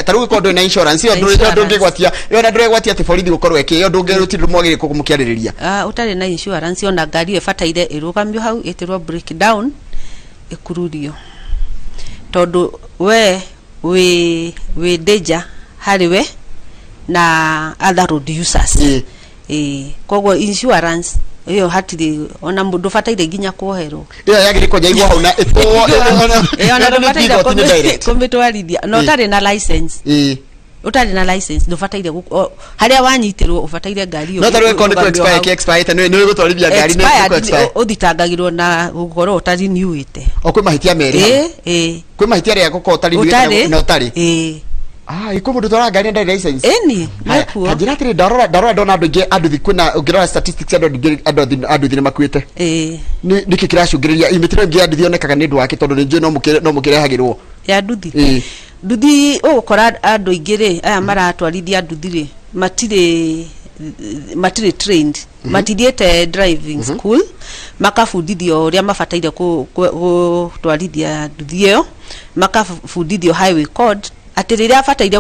Ta rĩu gĩkorwo ndũrĩ na insurance ĩyo, Insurance. ndũngĩgwatia ĩyo, na ndũregwatia atĩ borithi gũkorwo ĩkĩ ĩyo ndũngĩrutire mwagĩrĩire kũmũkĩarĩrĩria. Ah, ũtarĩ na insurance, ona ngari ĩyo ĩbataire ĩrũgamio hau, ĩtĩrwo breakdown, ĩkururio, tondũ we wĩ danger harĩ we na other road users. Ĩĩ, koguo insurance ĩyo hatirĩ ona mũndũ bataire nginya kuoherwo. Ĩyo yagĩrĩire kwanja igwo hau na ĩtwo. Ĩyo ona ndũbataire igoti-inĩ direct. Kũmĩtwarithia na ũtarĩ na license. Ũtarĩ na license ndũbataire harĩa wanyitĩrwo ũbataire ngari ĩyo No tarĩu ĩkorwo nĩ ĩrũgamio expire hau. kĩ expire nĩ gũtwarithia ngari nĩ Expired, kũ expire. Ũthitangagĩrwo na gũkorwo ũtarinewĩte. O kwĩ mahĩtia merĩ hau. Ĩĩ. Kwĩ mahĩtia rĩa gũkorwo ũtarĩ Ũtarĩ. na ũtarĩ. Ah, kwĩ mũndũ ũtwaraga ngari na ndarĩ license. Ĩni. Haya, Mekuo. ta njĩra atĩrĩ, ndarora ndona andũ aingĩ anduthi, kwĩna ũngĩrora statistics andũ aingĩ andũ anduthi nĩ makuĩte. Nĩ nĩkĩ kĩracũngĩrĩria mĩtino ĩngĩ ya nduthi yonekaga nĩ ũndũ wake, tondũ nĩ njũĩ no mũkĩrehagĩrwo? Ya nduthi. Nduthi ũgũkora andũ aingĩ rĩ, aya maratwarithia nduthi rĩ, matirĩ trained, matithiĩte driving school makabundithio ũrĩa mabataire gũtwarithia nduthi ĩyo, makabundithio highway code, atĩ rĩrĩa abataire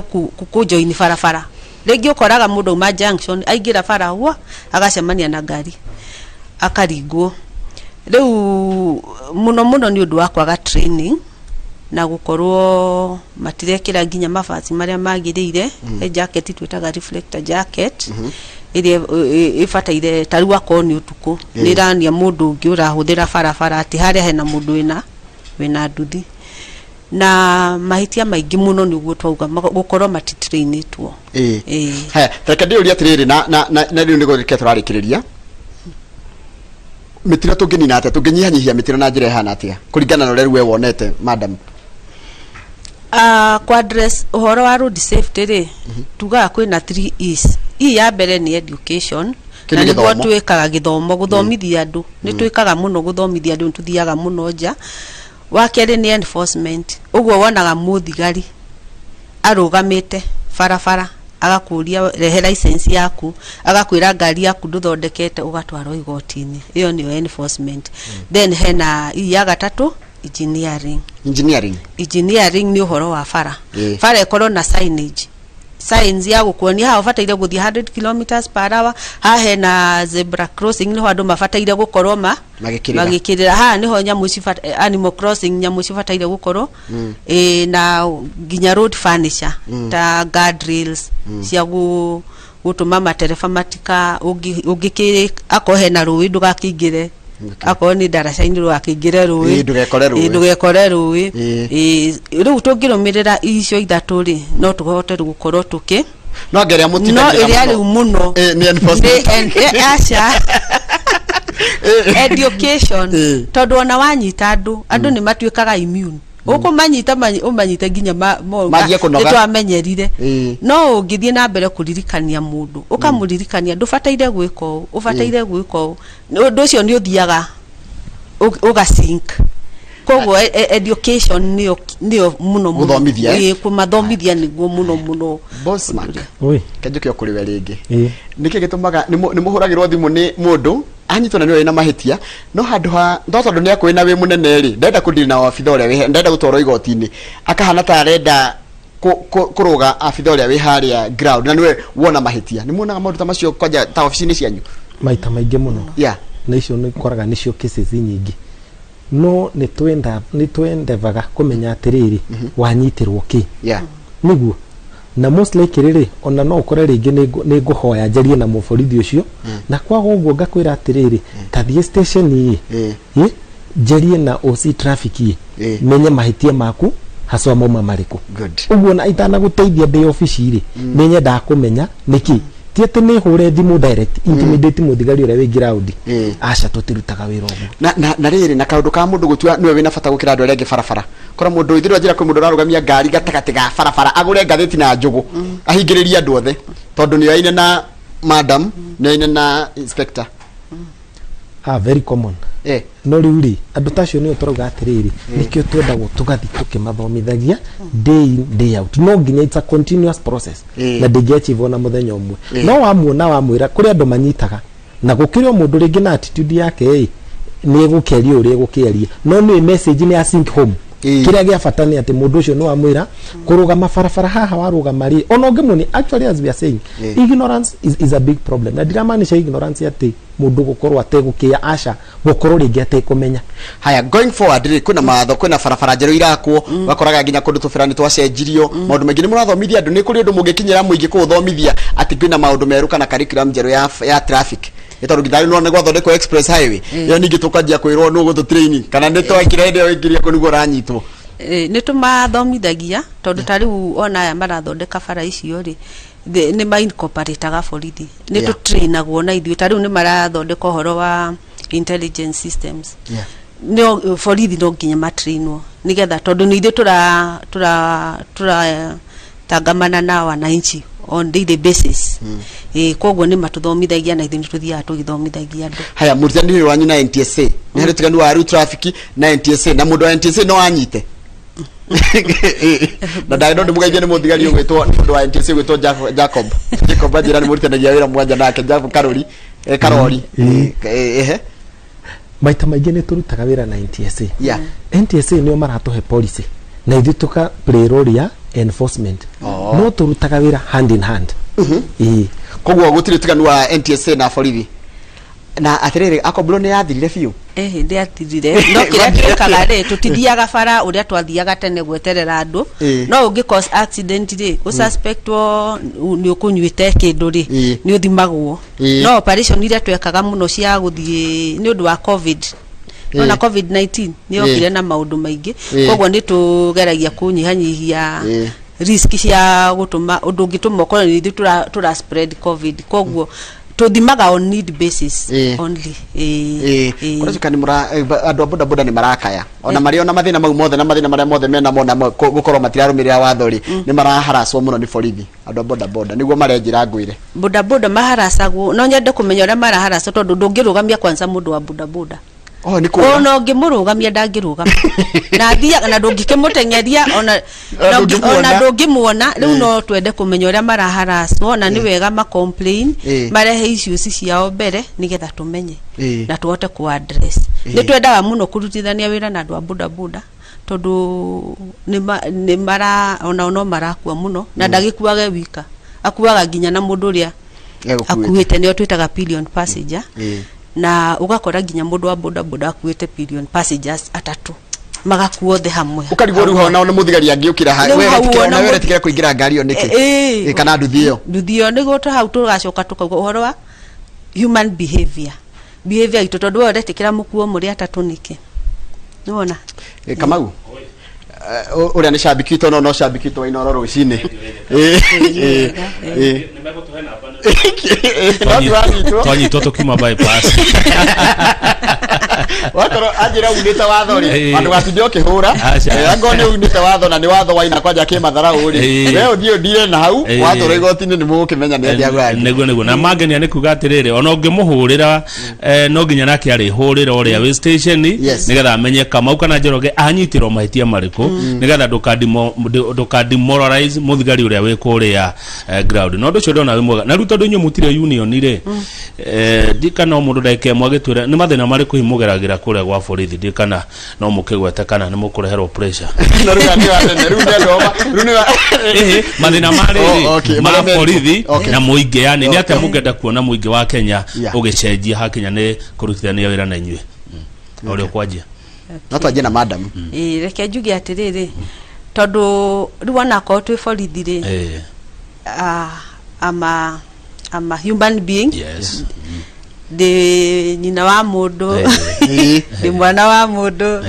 kũjoin barabara. Rĩngĩ ũkoraga mũndũ auma junction, aingĩra bara hua agacemania na ngari akaringwo. Rĩu mũno mũno nĩ ũndũ wa kwaga training na gũkorwo matirekĩra nginya mavazi marĩa magĩrĩire. He jacket twĩtaga reflector jacket ĩrĩa ĩbataire, ta rĩu akorwo nĩ ũtukũ, nĩ ĩrania mũndũ ũngĩ ũrahũthĩra barabara atĩ harĩa hena mũndũ wĩna nduthi. Na mahĩtia maingĩ mũno nĩguo twauga gũkorwo matitrainĩtwo. Haya, reke ndĩũrie atĩrĩrĩ, na rĩu nĩguo reke tũrarĩkĩrĩria, mĩtino tũngĩnina atĩa, tũngĩnyihanyihia mĩtino na njĩra ĩhana atĩa kũringana na ũrĩa rĩu we wonete, madam? Kwa address ũhoro wa road safety rĩ, tugaga kwĩna 3 E's. E ya mbere nĩ education. Kĩu Na nĩ nĩguo gĩthomo. Twĩkaga gĩthomo, gũthomithia andũ, nĩ twĩkaga mũno gũthomithia andũ, nĩ tũthiaga mũno nja. Wa kerĩ nĩ enforcement. Ũguo wonaga mũthigari arũgamĩte barabara agakũria, "Rehe license yaku," agakwĩra ngari yaku ndũthondekete, ũgatwarwo igoti-inĩ. Ĩyo nĩyo enforcement. Then hena I ya gatatũ, engineering. Engineering. Engineering nĩ ũhoro wa bara. Bara ĩkorwo na signage, signs ya gũkuonia haha ũbataire gũthiĩ 100 kilometers per hour, haha hena zebra crossing, nĩho andũ mabataire gũkorwo ma Magĩkĩrĩra. Magĩkĩrĩra. Haha nĩho nyamũ animal crossing, nyamũ cibataire gũkorwo na nginya road furniture ta guardrails cia gũtũma matereba matika ũngĩkĩ akorwo hena rũĩ ndũgakĩingĩre, akorwo nĩ ndaraca-inĩ ndũgakĩingĩre rũĩ. Ndũgekore rũĩ. Ndũgekore rũĩ. Rĩu tũngĩrũmĩrĩra icio ithatũ rĩ, no tũhote rĩu gũkorwo tũkĩ No anga ĩrĩa no mũtindagĩra ĩrĩa mũno. Rĩu mũno Nĩ enforcement. Nĩ aca, education. Tondũ ona wanyita andũ, andũ nĩ matuĩkaga immune. Ũkũmanyita ũmanyite nginya Manjie kũnoga. nĩ twamenyerire. No ũngĩthiĩ na mbere kũririkania mũndũ, ũkamũririkania ndũbataire gwĩka ũũ, ũbataire gwĩka ũũ, ũndũ ũcio nĩ ũthiaga ũga sink. Koguo education nĩyo nĩyo mũno mũno. Gũthomithia, eh? Ĩĩ, kũmathomithia nĩguo mũno mũno. Boss Mark. Oi. Kenjũke o kũrĩ we rĩngĩ. Ĩĩ. Nĩkĩ gĩtũmaga nĩ mũhũragĩrwo thimũ nĩ mũndũ anyitwo na nĩwe wĩna mahĩtia, no handũ ha no tondũ nĩ akũĩ na wĩ mũnene rĩ, ndenda kũndiri na wabitha ũrĩa wĩ, ndenda gũtwarwo igoti-inĩ, akahana ta arenda kũrũga abitha ũrĩa wĩ harĩa ground na nĩwe wona mahĩtia. Nĩ muonaga maũndũ ta macio kwanja ta obici-inĩ cianyu? Maita maingĩ mũno. Na icio nĩ koraga nĩcio cases nyingĩ, no nĩ twendevaga kũmenya atĩrĩrĩ, wanyitĩrwo kĩ? Nĩguo na most likely rĩ, ona no ũkore rĩngĩ nĩ ngũhoya njarie na mũborithi ũcio, na kwaga ũguo ngakwĩra atĩrĩrĩ, ta thiĩ station ĩ, ĩ njarie na OC traffic ĩ, menye mahĩtia maku haswa mauma marĩkũ. Ũguo na itanagũteithia ndĩ obici rĩ, nĩ nyendaga kũmenya nĩkĩ. Ti atĩ nĩ hũre thimũ direct intimidate mũthigari ũrĩa wĩ ground. Aca, tũtirutaga wĩra ũguo. Na rĩrĩ na kaũndũ ka mũndũ gũtua nĩwe wĩna bata gũkĩra andũ arĩa angĩ barabara, kora mũndũ ithuĩ njĩra kwĩ mũndũ ũrarũgamia ngari gatagatĩ ga barabara agũre ngathĩti na njũgũ, ahingĩrĩrie andũ othe tondũ nĩ oaine na madam, nĩ oaine na inspector. Ah, very common. No rĩu rĩ, andũ ta acio nĩo tũrauga atĩrĩrĩ, nĩkĩo twendagwo tũgathiĩ tũkĩmathomithagia day in day out. No nginya, it's a continuous process, na ndĩngĩ achieve ona mũthenya ũmwe. No wamuona wamwĩra, kũrĩ andũ manyitaga, na gũkĩrĩ o mũndũ rĩngĩ na attitude yake ĩ nĩ egũkĩaria ũrĩa egũkĩaria, no nĩ message nĩ ya sink home. Kĩrĩa gĩa bata nĩ atĩ mũndũ ũcio nĩ wamwĩra kũrũgama barabara haha warũgama rĩ, ona ũngĩmuonia. Actually, as we are saying, ignorance is a big problem, na ndiramaanisha ignorance atĩ mũndũ gũkorwo ategũkĩa, aca, gũkorwo rĩngĩ atekũmenya. Haya, going forward rĩ, kwĩna mawatho, kwĩna barabara njerũ irakwo, ũgakoraga nginya kũndũ tũbĩra nĩ twacenjirio, maũndũ maingĩ. Nĩ mũrathomithia andũ? Nĩ kũrĩ ũndũ mũngĩkinyĩra mũingĩ kũũthomithia atĩ kwĩna maũndũ merũ kana curriculum njerũ ya traffic? Nĩ tondũ nginya rĩu nĩwona gwathondekwo express highway ĩyo, ningĩ tũkanjia kwĩrwo nũ gũtũ train kana nĩ twekire hĩndĩ ĩyo ĩngĩria kũ nĩguo ũranyitwo. Nĩ tũmathomithagia, tondũ ta rĩu ona aya marathondeka bara icio rĩ, nĩ ma incorporataga borithi, nĩ tũtrainagwo na ithuĩ. Ta rĩu nĩ marathondeka ũhoro wa intelligence systems, no borithi no nginya matrainwo nigetha, tondũ nĩ ithuĩ tũra tũra tũra tangamana na wananchi on daily basis. Koguo nĩ matũthomithagia na ithuĩ nĩ tũthiaga tũgĩthomithagia andũ. Haya, mũrutanĩri wanyu na NTSA, nĩ harĩ ũtiganu wa rĩu traffic na NTSA, na mũndũ wa NTSA no anyite na ndagä no ndä må geithie, nä må thigari å gwätwo, nä må ndå wa NTSA gwätwo Jacob anjä ra nä må rutanagia wä ra mwanja nake Jacob Karori, Karori. Ehe. Maita maingĩ nĩ tũrutaga wĩra na NTSA. NTSA nĩo maratũhe policy na ithuĩ tũka play role ya enforcement. No tũrutaga wĩra hand in hand. Ĩĩ. Koguo gũtirĩ ũtiganu wa NTSA na borithi. Na atĩrĩrĩ, akoblo nĩ yathirire biũ? Ĩhĩ, ndĩathirire, no kĩrĩa twĩkaga rĩ, tũtithiaga bara ũrĩa twathiaga tene gweterera andũ. No ũngĩ cause accident rĩ, ũsuspectwo nĩ ũkũnyuĩte kĩndũ rĩ, nĩ ũthimagwo. No operation iria twekaga mũno cia gũthiĩ nĩ ũndũ wa COVID, nona COVID-19 nĩ yokire na maũndũ maingĩ. Koguo nĩ tũgeragia kũnyihanyihia risk cia gũtũma ũndũ ũngĩtũma ũkorwo nĩ ithuĩ tũra spread COVID. Koguo tũthimaga on need basis only. Kũratuĩka nĩ mũra andũ a bodaboda nĩ marakaya ona marĩ ona mathĩna mau mothe na mathĩna marĩa mothe menamo na gũkorwo matirarũmĩrĩra watho rĩ, nĩ maraharacwo mũno nĩ borithi. Andũ a bodaboda nĩguo marenjĩra ngwĩre. Bodaboda maharacagwo, no nyende kũmenya ũrĩa maraharacwo, tondũ ndũngĩrũgamia kwanza mũndũ wa bodaboda. Oh, nĩ kũra. Ona ũngĩmũrũgamia ndangĩrũgama na athiaga, na ndũngĩkĩmũteng'eria ona Ona ndũngĩmuona. Ona ndũngĩmuona rĩu. No twende kũmenya ũrĩa maraharacwo, na nĩ wega ma complain, marehe issues ciao mbere nĩgetha tũmenye na tũhote kũ address. Nĩ twendaga mũno kũrutithania wĩra na andũ a bodaboda, tondũ nĩ mara onao no marakua mũno, na ndagĩkuage wika, akuaga nginya na mũndũ ũrĩa Egũkuĩte. Akuĩte, nĩo twĩtaga pillion passenger. Na ũgakora nginya mũndũ wa bodaboda akuĩte pillion passengers atatũ, magakua othe hamwe. Ũkarigwo rĩu hau nao nĩ mũthigari angĩũkĩra ha Rĩu we hau weretikĩra ona ona weretikĩra kũingĩra ngari ĩyo nĩkĩ? Kana nduthi ĩyo. Nduthi ĩyo, nĩguo hau tũgacoka tũkauga ũhoro wa human behavior itũ, tondũ we ũretĩkĩra mũkuo mũrĩ atatũ nĩkĩ? Nĩwona? Kamau, ũrĩa nĩ cambiki witũ, no cambiki witũ wa Inooro rũcinĩ. No ti wanyitwo. Twanyitwo tũkiuma bypass. Wakorwo anjĩra unĩte watho rĩ, Ĩĩ. handũ gatinde ũkĩhũra. Aca. Angorwo nĩ unĩte watho na nĩ watho waina kwanja kĩmatharau rĩ, Ĩĩ. we ũthiĩ ũndire na hau, Ĩĩ. watwarwo igoti-inĩ nĩ mũgũkĩmenya nĩ atĩa gwake. Nĩguo na mangenia nĩ kuga atĩrĩrĩ, ona ũngĩmũhũrĩra, no nginya nake arĩhũrĩra ũrĩa wĩ station, nĩgetha amenye Kamau kana Njoroge anyitĩrwo mahĩtia marĩkũ, nĩgetha ndũka demoralize mũthigari ũrĩa wĩ kũrĩa ground. Na ũndũ ũcio ndona wĩ mwega. Na rĩu tondũ inyuĩ mũtirĩ union rĩ, ndikana o mũndũ ndagĩka ĩmwe agĩtwĩra nĩ mathĩna marĩkũ hihi mũgeragĩra kũrĩa gwa borithi. Ndikana no mũkĩgwete kana nĩ mũkũreherwo pressure. Na rĩu nĩ anene, rĩu nĩ andũ rĩu nĩ Ĩhĩ, mathĩna ma rĩrĩ Oh, okay, ma marĩa borithi na mũingĩ, yani nĩ atĩa mũngĩenda kuona mũingĩ wa Kenya ũgĩcenjia hakinya nĩ kũrutithania wĩra na inyuĩ? O ũrĩa ũkwanjia. No twanjie na madam. Ĩĩ, reke njuge atĩrĩrĩ, tondũ rĩu onakorwo twĩ borithi rĩ, I'm a human being. Ndĩ nyina wa mũndũ, ndĩ mwana wa mũndũ,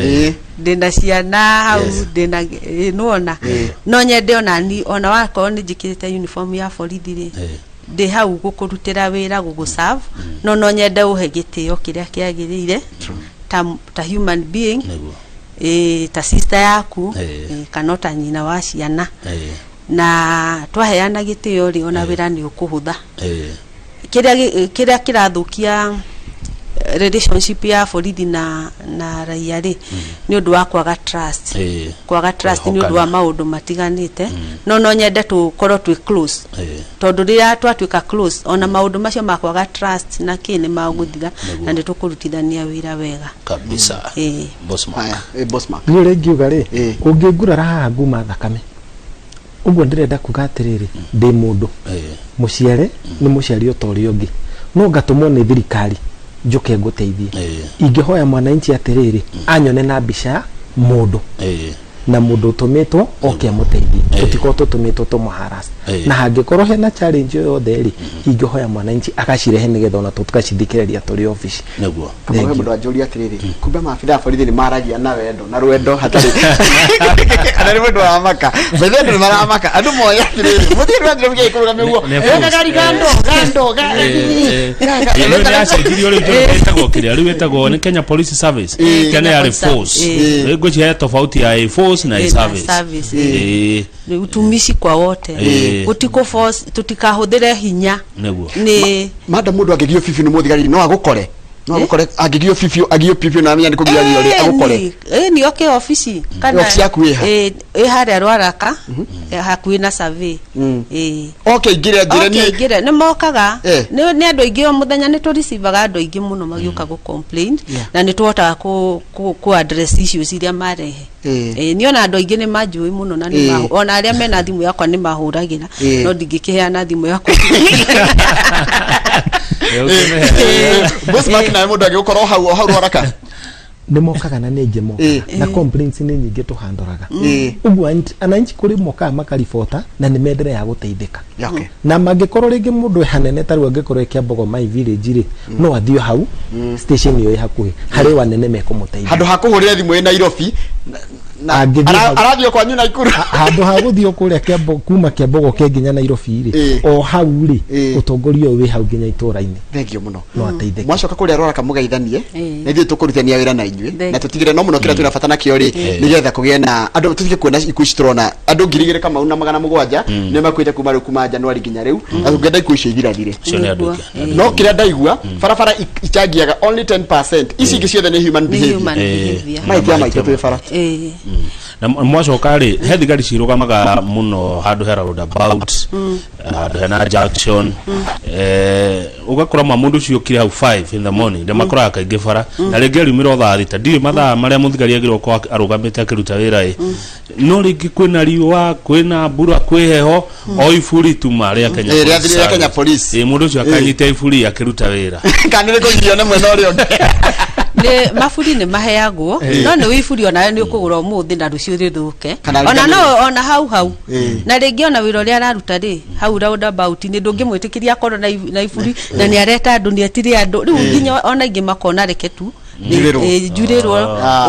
ndĩna ciana hau, ndĩna nĩwona no nyende onani ona wakorwo nĩ njĩkĩrĩte uniform ya borithi rĩ, ndĩ hau gũkũrutĩra wĩra, gũgũ serve, no nyende ũhe gĩtĩo kĩrĩa kĩagĩrĩire ta human being, ta sister yaku, kana ta nyina wa ciana. Na twaheana gĩtĩo rĩ, ona wĩra nĩ ũkũhũtha. Kĩrĩa kĩrathũkia relationship ya borithi na raia rĩ, nĩ ũndũ wa kwaga trust. Kwaga trust nĩ ũndũ wa Kwĩhokana. Maũndũ matiganĩte, no nyende tũkorwo twĩ close, tondũ rĩrĩa twatuĩka close, ona maũndũ macio ma kwaga trust na kĩ nĩ magũthira, na nĩ tũkũrutithania wĩra wega. Kabisa. Boss Mark. Haya, boss Mark. Niĩ ũrĩa ingiuga rĩ, ũngĩngurara haha nguma thakame ũguo, ndĩrenda kuga atĩrĩrĩ, ndĩ mũndũ mũciare nĩ mũciari o ta ũrĩa ũngĩ, no ngatũmwo nĩ thirikari njũke ngũteithie. Ingĩhoya mwananchi atĩrĩrĩ, anyone na mbica ya mũndũ na mũndũ ũtũmĩtwo oke amũteithie. Tũtikorwo tũtũmĩtwo tũmũharass. Na hangĩkorwo hena challenge o yothe rĩ, ingĩhoya mwananchi agacirehe nĩgetha ona tũgacithikĩrĩria tũrĩ obici. Kamau, he Thank you. mũndũ anjũria atĩrĩrĩ, kumbe maabitha a borithi nĩ maragia na wendo na rwendo hatarĩ kana nĩ mũndũ wa maka bethe andũ nĩ maramaka, andũ moya atĩrĩrĩ, mũthiĩ rwatire mũkĩgĩ kũrũgamia ũguo. Nĩ gari gando gando. Rĩu nĩ yacenjirio, rĩu njũĩ ĩtagwo kĩrĩa rĩu ĩtagwo nĩ Kenya Police Service. Tene yarĩ Police Service, force. Rĩu ngwĩciria he tofauti ya a force na a Na service. service. Nĩ utumishi kwa wote. Gũtikũ force, tũtikahũthĩre hinya. Nĩ Mada, mũndũ angĩgio bibiũ nĩ mũthigari no agũkore, no agũkore angĩgio bibiũ, agio bibiũ na amenya nĩ kũgio rĩ, agũkore? Ĩĩ, nĩ oke obici kana Obici yaku ĩ ha? Ĩ harĩa Rwaraka, hakuhĩ na survey. Ĩĩ. Oke ingĩre njĩre. Oke niĩ aingĩre, nĩ mokaga. Nĩ andũ aingĩ, o mũthenya nĩ tũricivaga andũ aingĩ mũno magĩũka gũ complain, na nĩ tũhotaga kũ address issues iria marehe. Niĩ ona andũ aingĩ nĩ manjũĩ mũno na nĩ ona arĩa mena thimũ yakwa nĩ mahũragĩra, no ndingĩkĩheana thimũ yakwa. Boss Mark, nawe mũndũ angĩgũkorwo hau o hau Rwaraka? Nĩ mokaga na nĩ aingĩ mokaga, na complaints nĩ nyingĩ tũhandoraga. Ũguo ananchi kũrĩ mokaga makaribota na nĩ menderea gũteithĩka. Na mangĩkorwo rĩngĩ mũndũ e hanene, ta rĩu angĩkorwo e Kĩambogo Mai village rĩ, no athiĩ hau station ĩyo ĩ hakuhĩ harĩ wanene mekũmũteithia. Handũ ha kũhũrĩra thimũ ĩ Nairobi na Angĩthiĩ arathiĩ o kwanyu Naikuru. Handũ ha gũthiĩ o kũrĩa kuma Kĩambogo ke nginya Nairobi rĩ, o hau rĩ, ũtongoria ũyũ wĩ hau nginya itũra-inĩ, Thank you mũno. No ateithĩke. Mwacoka kũrĩa Rwaraka mũgeithanie, na ithuĩ tũkũrutithania wĩra na inyuĩ, Thank na tũtigĩre no mũno kĩrĩa twĩna bata nakĩo rĩ, nĩgetha kũgĩe na andũ, tũtige kuona ikuũ ici tũrona andũ 2700 nĩ makuĩte kuma rĩu, kuma Januari nginya rĩu, na tũngĩenda ikuũ icio ithirathire. Ũcio nĩ andũ Nĩguo. aingĩ. No kĩrĩa ndaigua, barabara ichangiaga only 10%, ici ingĩ ciothe nĩ human Nĩ behavior. human behavior. Mahĩtia maitũ twĩ bara. Na mwacoka rĩ, he thigari cirũgamaga mũno handũ he roundabout, handũ hena junction, ũgakora ma mũndũ ũcio ũkire hau 5 in the morning, nĩ makoraga kaingĩ bara, na rĩngĩ ariumĩra o thaa 6. Ndiũĩ mathaa marĩa mũthigari agĩrĩirwo gũkorwo arũgamĩte akĩruta wĩra ĩ, no rĩngĩ kwĩna riũa, kwĩna mbura, kwĩ heho, o iburi tuma rĩa Kenya Police rĩa Kenya Service. Police. Mũndũ ũcio akanyita iburi akĩruta wĩra. Kana nĩ kũgirio nĩ mwena ũrĩa ũngĩ? Nĩ maburi nĩ maheagwo, no nĩ iburi onawe nĩ ũkũgũra ũmũthĩ na rũciũ rĩthũke. Kana ona riganĩre. No ona hau hau, na rĩngĩ ona wĩra ũrĩa araruta rĩ, hau roundabout nĩ ndũngĩmwĩtĩkĩria akorwo na iburi, na nĩ areta andũ, nĩ etire andũ rĩu nginya ona ingĩ makona reke tu. Njurĩrwo. Njurĩrwo. Ah.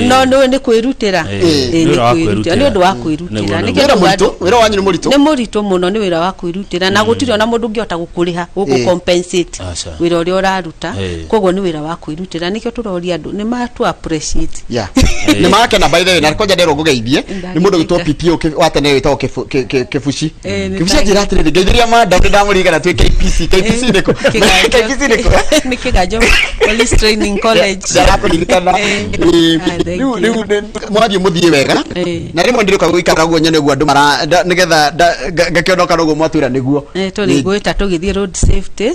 No no nĩ kwĩrutĩra. Ĩĩ, Ĩĩ, nĩ nĩ wĩra wa kwĩrutĩra, kwĩrutĩra. nĩ ũndũ wa kwĩrutĩra. Nĩguo, Nĩkĩo Wĩra tuga mũritũ, andũ- wĩra wanyu nĩ mũritũ. Nĩ mũritũ mũno, nĩ wĩra wa kwĩrutĩra na gũtirĩ ona mũndũ ũngĩhota gũkũrĩha gũkũ compensate Aca. wĩra ũrĩa ũraruta. Koguo nĩ wĩra wa kwĩrutĩra, nĩkĩo tũroria andũ nĩ matu appreciate. Yeah. Nĩ makena, by the way, na kwanja nderwo ngũgeithie nĩ mũndũ gwĩtwo PPO wa tene wĩtagwo Kĩbuci. Nĩ Kĩbuci anjĩra atĩrĩrĩ, ngeithĩria madam, nĩ ndamũririkana twĩ KPC. KPC nĩ kũ? KPC nĩ kũ? Nĩ Kĩganjo Police Training College. Ndarakũririkana. Ah, thank Rĩu you. rĩu mũrathiĩ mũthiĩ wega. Na rĩmwe ndĩrĩũka gũikara ũguo nyone ũguo andũ mara nĩgetha ngakĩonoka ũguo mwatwĩra nĩguo. Tũrĩgwĩta tũgĩthiĩ road safety,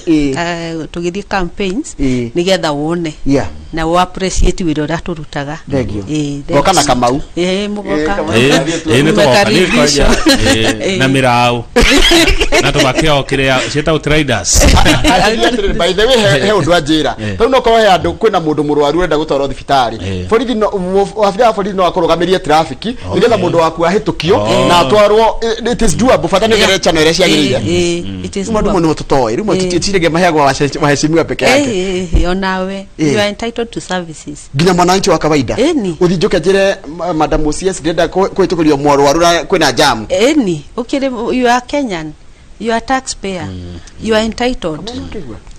tũgĩthiĩ campaigns, nĩgetha wone na wo appreciate wĩra ũrĩa tũrutaga. Thank you. Ngoka na Kamau. Mũgoka. Kamau. Ĩĩ, nĩ tũgoka nĩ Mmekaribishwa. kwanja, na mĩraũ na tũgakĩo kĩrĩa ciĩtagwo traders. Atĩrĩrĩ, by the way, he ũndũ anjĩra. Tondũ no korwo he andũ, kwĩna mũndũ mũrwaru ũrenda gũtwarwo thibitarĩ, borithi no abithaa wa borithi no akũrũgamĩrie traffic nĩgetha mũndũ waku ahĩtũkio na atwarwo. It is doable, bata nĩ ũgerere channel ĩrĩa ciagĩrĩire. It is Rĩu andũ doable. mũno tũtoĩ rĩu twĩciragia maheagwo waheshimiwa peke yake. Onawe, you are entitled to services. Nginya mwananchi wa kawaida. Ĩni. Ũthiĩ njoke njĩre madam OCS ndĩrenda kũhĩtũkĩrio mwarwaru na kwĩna jam. Ĩni, ũkĩrĩ, you are Kenyan, you are taxpayer, you are entitled.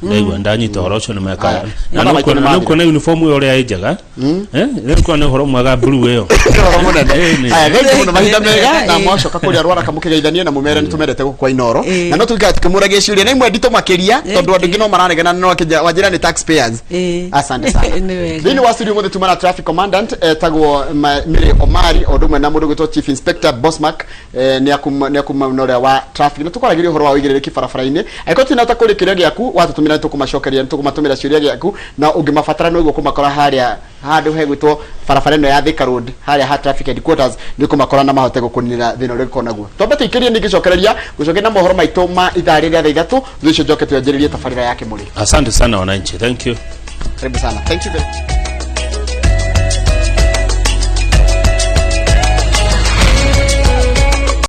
Ndaigua ndanyita ũhoro ũcio nĩ meka. Aya. Na Mathaa maitũ nĩ nĩ ũkuona uniform ĩyo ũrĩa ĩ njega. Nĩ ũkuona nĩ ũhoro mwega blue ĩyo. Ũhoro mũnene. Ĩni. Aya, thank you mũno, mahinda mega, na Ĩĩ. mwacoka kũrĩa rwaraka mũkĩgeithanie na mũmere nĩ tũmendete gũkũ kwa Inoro. Na no tũikara tũkĩmũragia ciũria na imwe nditũ makĩria, tondũ andũ aingĩ no mararegana no akĩnja wanjĩra nĩ taxpayers. Asante sana. Nĩ wega. Thĩinĩ wa studio mũthĩ tuma na traffic commandant etagwo Mary Omari, o ũndũ ũmwe na mũndũ gwĩtwo Chief Inspector Bosmark, nĩ akuma na ũrĩa wa traffic, na tũkwaragĩria ũhoro wa ũigĩrĩrĩki barabara-inĩ. Angĩkorwo twĩna ta kũrĩ kĩũria gĩaku watũtũmĩra, nĩ tũkũmacokeria, nĩ tũkũmatũmĩra ciũria gĩaku, na ũngĩmabatara no ũguo kũmakora harĩa handũ hegwĩtwo barabara ĩno ya Thika Road, harĩa ha traffic headquarters, nĩ ũkũmakora na mahote gũkũninĩra thĩna ũrĩa ũngĩkorwo naguo. Twambe tũikĩrie, ningĩcokereria gũcokeria na mohoro maitũ ma ithaa rĩrĩa thaa 3, thutha ũcio njoke twanjĩrĩrie tabarĩra ya Kĩmũrĩ. Asante sana wananchi, thank you. Karibu sana, thank you very much.